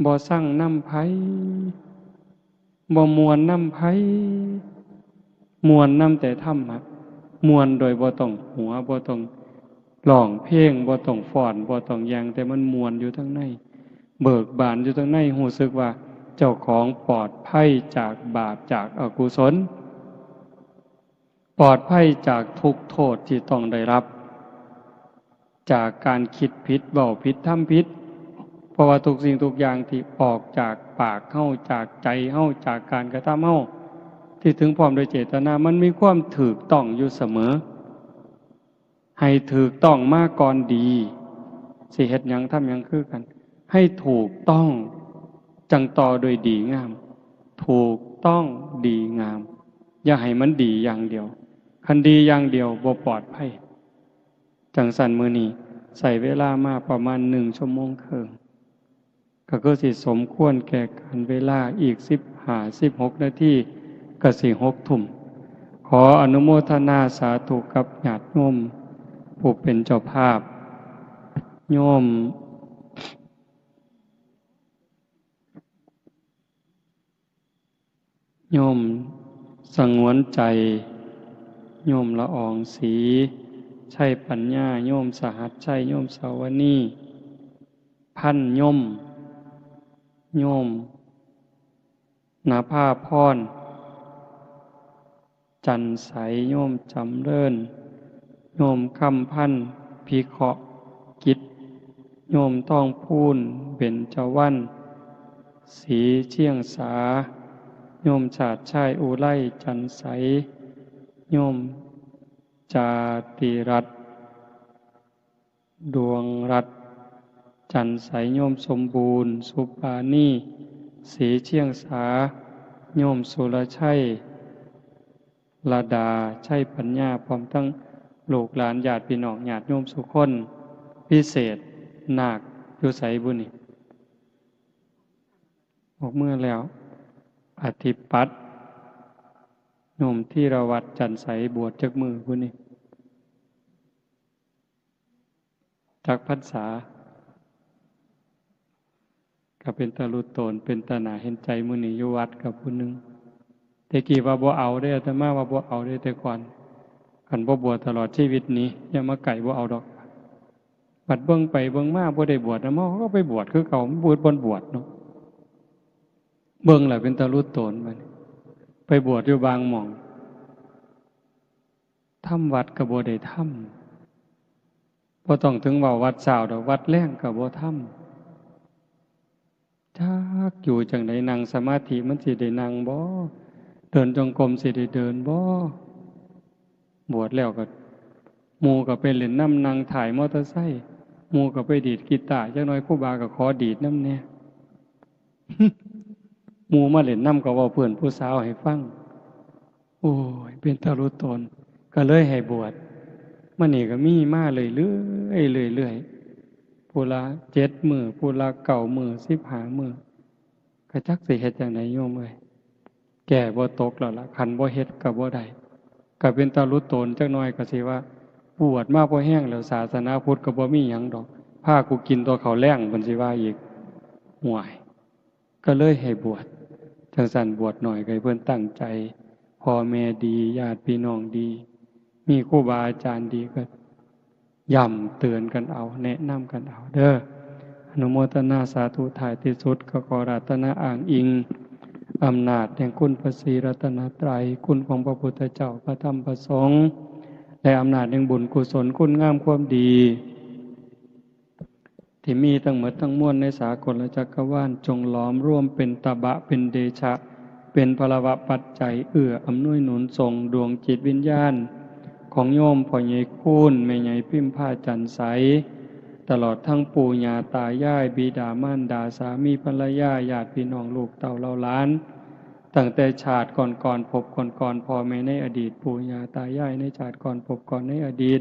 บ่ซังนำไผ บ่ม่วนนำไผ ม่วนนำแต่ธรรมะ ม่วนโดยบ่ต้องหัว บ่ต้องร้องเพลง บ่ต้องฟ้อน บ่ต้องหยัง แต่มันม่วนอยู่ทางใน เบิกบานอยู่ทางใน รู้สึกว่าเจ้าของปลอดภัยจากบาป จากอกุศล ปลอดภัยจากทุกข์โทษที่ต้องได้รับ จากการคิดผิด เว้าผิด ทำผิด เพราะว่าทุกสิ่งทุกอย่างที่ออกจากปากเฮา จากใจเฮา จากการกระทำเฮา ที่ถึงพร้อมโดยเจตนา มันมีความถูกต้องอยู่เสมอ ให้ถูกต้องมาก่อนดี สิเฮ็ดหยังทำหยังคือกัน ให้ถูกต้อง จั่งต่อโดยดีงาม ถูกต้องดีงาม อย่าให้มันดีอย่างเดียว คันดีอย่างเดียวบ่ปลอดภัย จั่งซั้นมื้อนี้ใช้เวลามาประมาณหนึ่งชั่วโมงครึ่ง ก็คือสิสมควรแก่กาลเวลา อีกสิบห้า สิบหกนาทีก็สิหกทุ่ม ขออนุโมทนาสาธุกับญาติโยมผู้เป็นเจ้าภาพ โยม โยมสงวนใจ โยมละอองศรี ชัยปัญญา โยมสหัสชัย โยมสาวนี พันยม โยม นภาพร จันทร์ใส โยมจำเริญ โยมคำพันธ์ พิเคราะห์กิจ โยมทองพูน เบญจวรรณ ศรีเชียงสา โยมชาติชาย อุไร จันทร์ใส โยมจาติรัตน์ ดวงรัตน์ จันทร์ใส โยมสมบูรณ์ สุปานี ศรีเชียงสา โยมสุรชัย ระดา ชัยปัญญา พร้อมทั้งลูกหลานญาติพี่น้องญาติโยมสุคน พิเศษ นาคอยู่ไสบุนี่ ออกเมือแล้ว อธิปัตย์ โยมธีรวัตร จันทร์ใส บวชจักมือบุนี่ จักพรรษา ก็เป็นตาลุโตน เป็นตาหนาเห็นใจ มื้อนี้อยู่วัดกับผู้หนึ่ง แต่กี้ว่าบ่เอาเด้ อาตมาว่าบ่เอาเด้ แต่ก่อน คันบ่บวชตลอดชีวิตนี้ อย่ามาใกล้ บ่เอาดอก บัดเบิ่งไปเบิ่งมาบ่ได้บวช อาตมาก็ไปบวชคือเก่า มันบ่บวช บ่บวชเนาะ เบิ่งแล้วเป็นตาลุโตน บัดนี้ ไปบวชอยู่บางหม่อง ทำวัดก็บ่ได้ทำ บ่ต้องถึงเว้าวัดเช้าดอก วัดแลงก็บ่ทำ จักอยู่จั่งใด นั่งสมาธิมันสิได้นั่งบ่ เดินจงกรมสิได้เดินบ่ บวชแล้วก็ หมู่ก็ไปเล่นนำ นั่งท้ายมอเตอร์ไซค์ หมู่ก็ไปดีดกีตาร์ จักหน่อยครูบาก็ขอดีดนำแหน่ หมู่มาเล่นนำก็เว้าเพื่อนผู้สาวให้ฟัง โอ้ย เป็นตาลุโตน ก็เลยให้บวช มานี่ก็มีมาเรื่อยๆ เรื่อยๆ ผู้ละเจ็ดมื้อ ผู้ละเก้ามื้อ สิบห้ามื้อ ก็จักสิเฮ็ดจั่งใดโยมเอ้ย แก้บ่ตกแล้วล่ะ คันบ่เฮ็ดก็บ่ได้ ก็เป็นตาลุโตนจักหน่อย ก็สิว่า บวชมาพอแฮงแล้ว ศาสนาพุทธก็บ่มีหยังดอก พากูกินแต่ข้าวแลง เพิ่นสิว่าอีก ห่วย ก็เลยให้บวช จั่งซั้นบวชหน่อยก็ให้เพิ่นตั้งใจ พ่อแม่ดี ญาติพี่น้องดี มีครูบาอาจารย์ดีก็ย้ำเตือนกันเอา แนะนำกันเอาเด้อ อนุโมทนาสาธุ ท้ายที่สุดก็ขออาราธนาอ้างอิง อำนาจแห่งคุณพระศรีรัตนตรัย คุณของพระพุทธเจ้า พระธรรม พระสงฆ์ และอำนาจแห่งบุญกุศล คุณงามความดี ที่มีทั้งหมดทั้งมวลในสากลจักรวาล จงหลอมรวมเป็นตบะ เป็นเดชะ เป็นพลวปัจจัย เอื้ออำนวยหนุนส่งดวงจิตวิญญาณ ของโยมพ่อใหญ่คูณ แม่ใหญ่พิมพา จันทร์ใส ตลอดทั้งปู่ย่าตายาย บิดามารดา สามีภรรยา ญาติพี่น้อง ลูกเต้าเหล่าหลาน ตั้งแต่ชาติก่อนๆ ภพก่อนๆ พ่อแม่ในอดีต ปู่ย่าตายายในชาติก่อน ภพก่อนในอดีต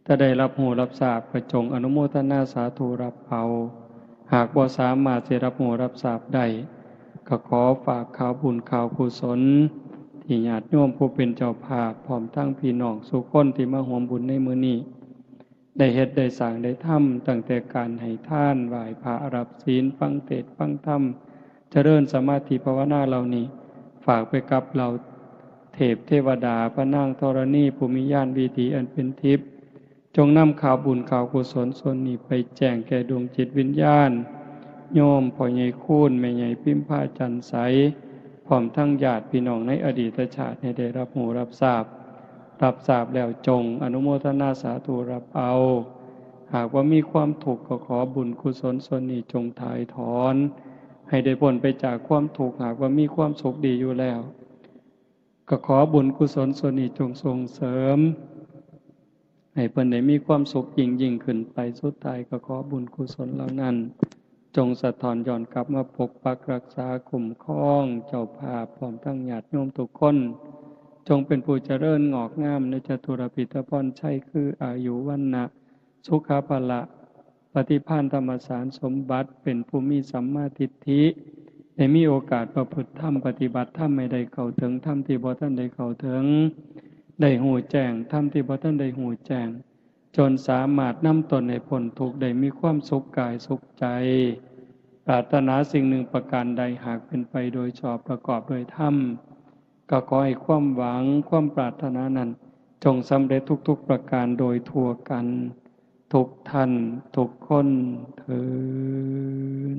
ถ้าได้รับรู้รับทราบก็จงอนุโมทนาสาธุรับเอา หากบ่สามารถสิรับรู้รับทราบได้ ก็ขอฝากข่าวบุญข่าวกุศล ที่ญาติโยมผู้เป็นเจ้าภาพ พร้อมทั้งพี่น้องสู่คนที่มาร่วมบุญในมื้อนี้ ได้เฮ็ดได้สร้างได้ทำ ตั้งแต่การให้ทาน ไหว้พระ รับศีล ฟังเทศน์ฟังธรรม เจริญสมาธิภาวนาเหล่านี้ ฝากไปกับเหล่าเทพเทวดา พระนางธรณี ผู้มีญาณวิถีอันเป็นทิพย์ จงนำข่าวบุญข่าวกุศลส่วนนี้ไปแจ้งแก่ดวงจิตวิญญาณ โยมพ่อใหญ่คูณ แม่ใหญ่พิมพา จันทร์ใส พร้อมทั้งญาติพี่น้องในอดีตชาติให้ได้รับรู้รับทราบ รับทราบแล้วจงอนุโมทนาสาธุรับเอา หากว่ามีความทุกข์ก็ขอบุญกุศลส่วนนี้จงถ่ายถอน ให้ได้พ้นไปจากความทุกข์ หากว่ามีความสุขดีอยู่แล้ว ก็ขอบุญกุศลส่วนนี้จงส่งเสริม ให้เพิ่นได้มีความสุขยิ่งยิ่งขึ้นไป สุดท้ายก็ขอบุญกุศลเหล่านั้น จงสะท้อนย้อนกลับมาปกปักรักษาคุ้มครองเจ้าภาพ พร้อมทั้งญาติโยมทุกคน จงเป็นผู้เจริญงอกงามในจตุรพิธพรชัย คืออายุ วรรณะ สุขะ พละ ปฏิภาณ ธรรมสารสมบัติ เป็นผู้มีสัมมาทิฏฐิ ได้มีโอกาสประพฤติธรรม ปฏิบัติธรรมให้ได้เข้าถึงธรรมที่บ่ทันได้เข้าถึง ได้ฮู้แจ้งธรรมที่บ่ทันได้ฮู้แจ้ง จนสามารถนำตนให้พ้นทุกข์ ได้มีความสุขกายสุขใจ ปรารถนาสิ่งหนึ่งประการใด หากเป็นไปโดยชอบประกอบโดยธรรม ก็ขอให้ความหวังความปรารถนานั้น จงสำเร็จทุกๆประการโดยทั่วกัน ทุกท่านทุกคนเทอญ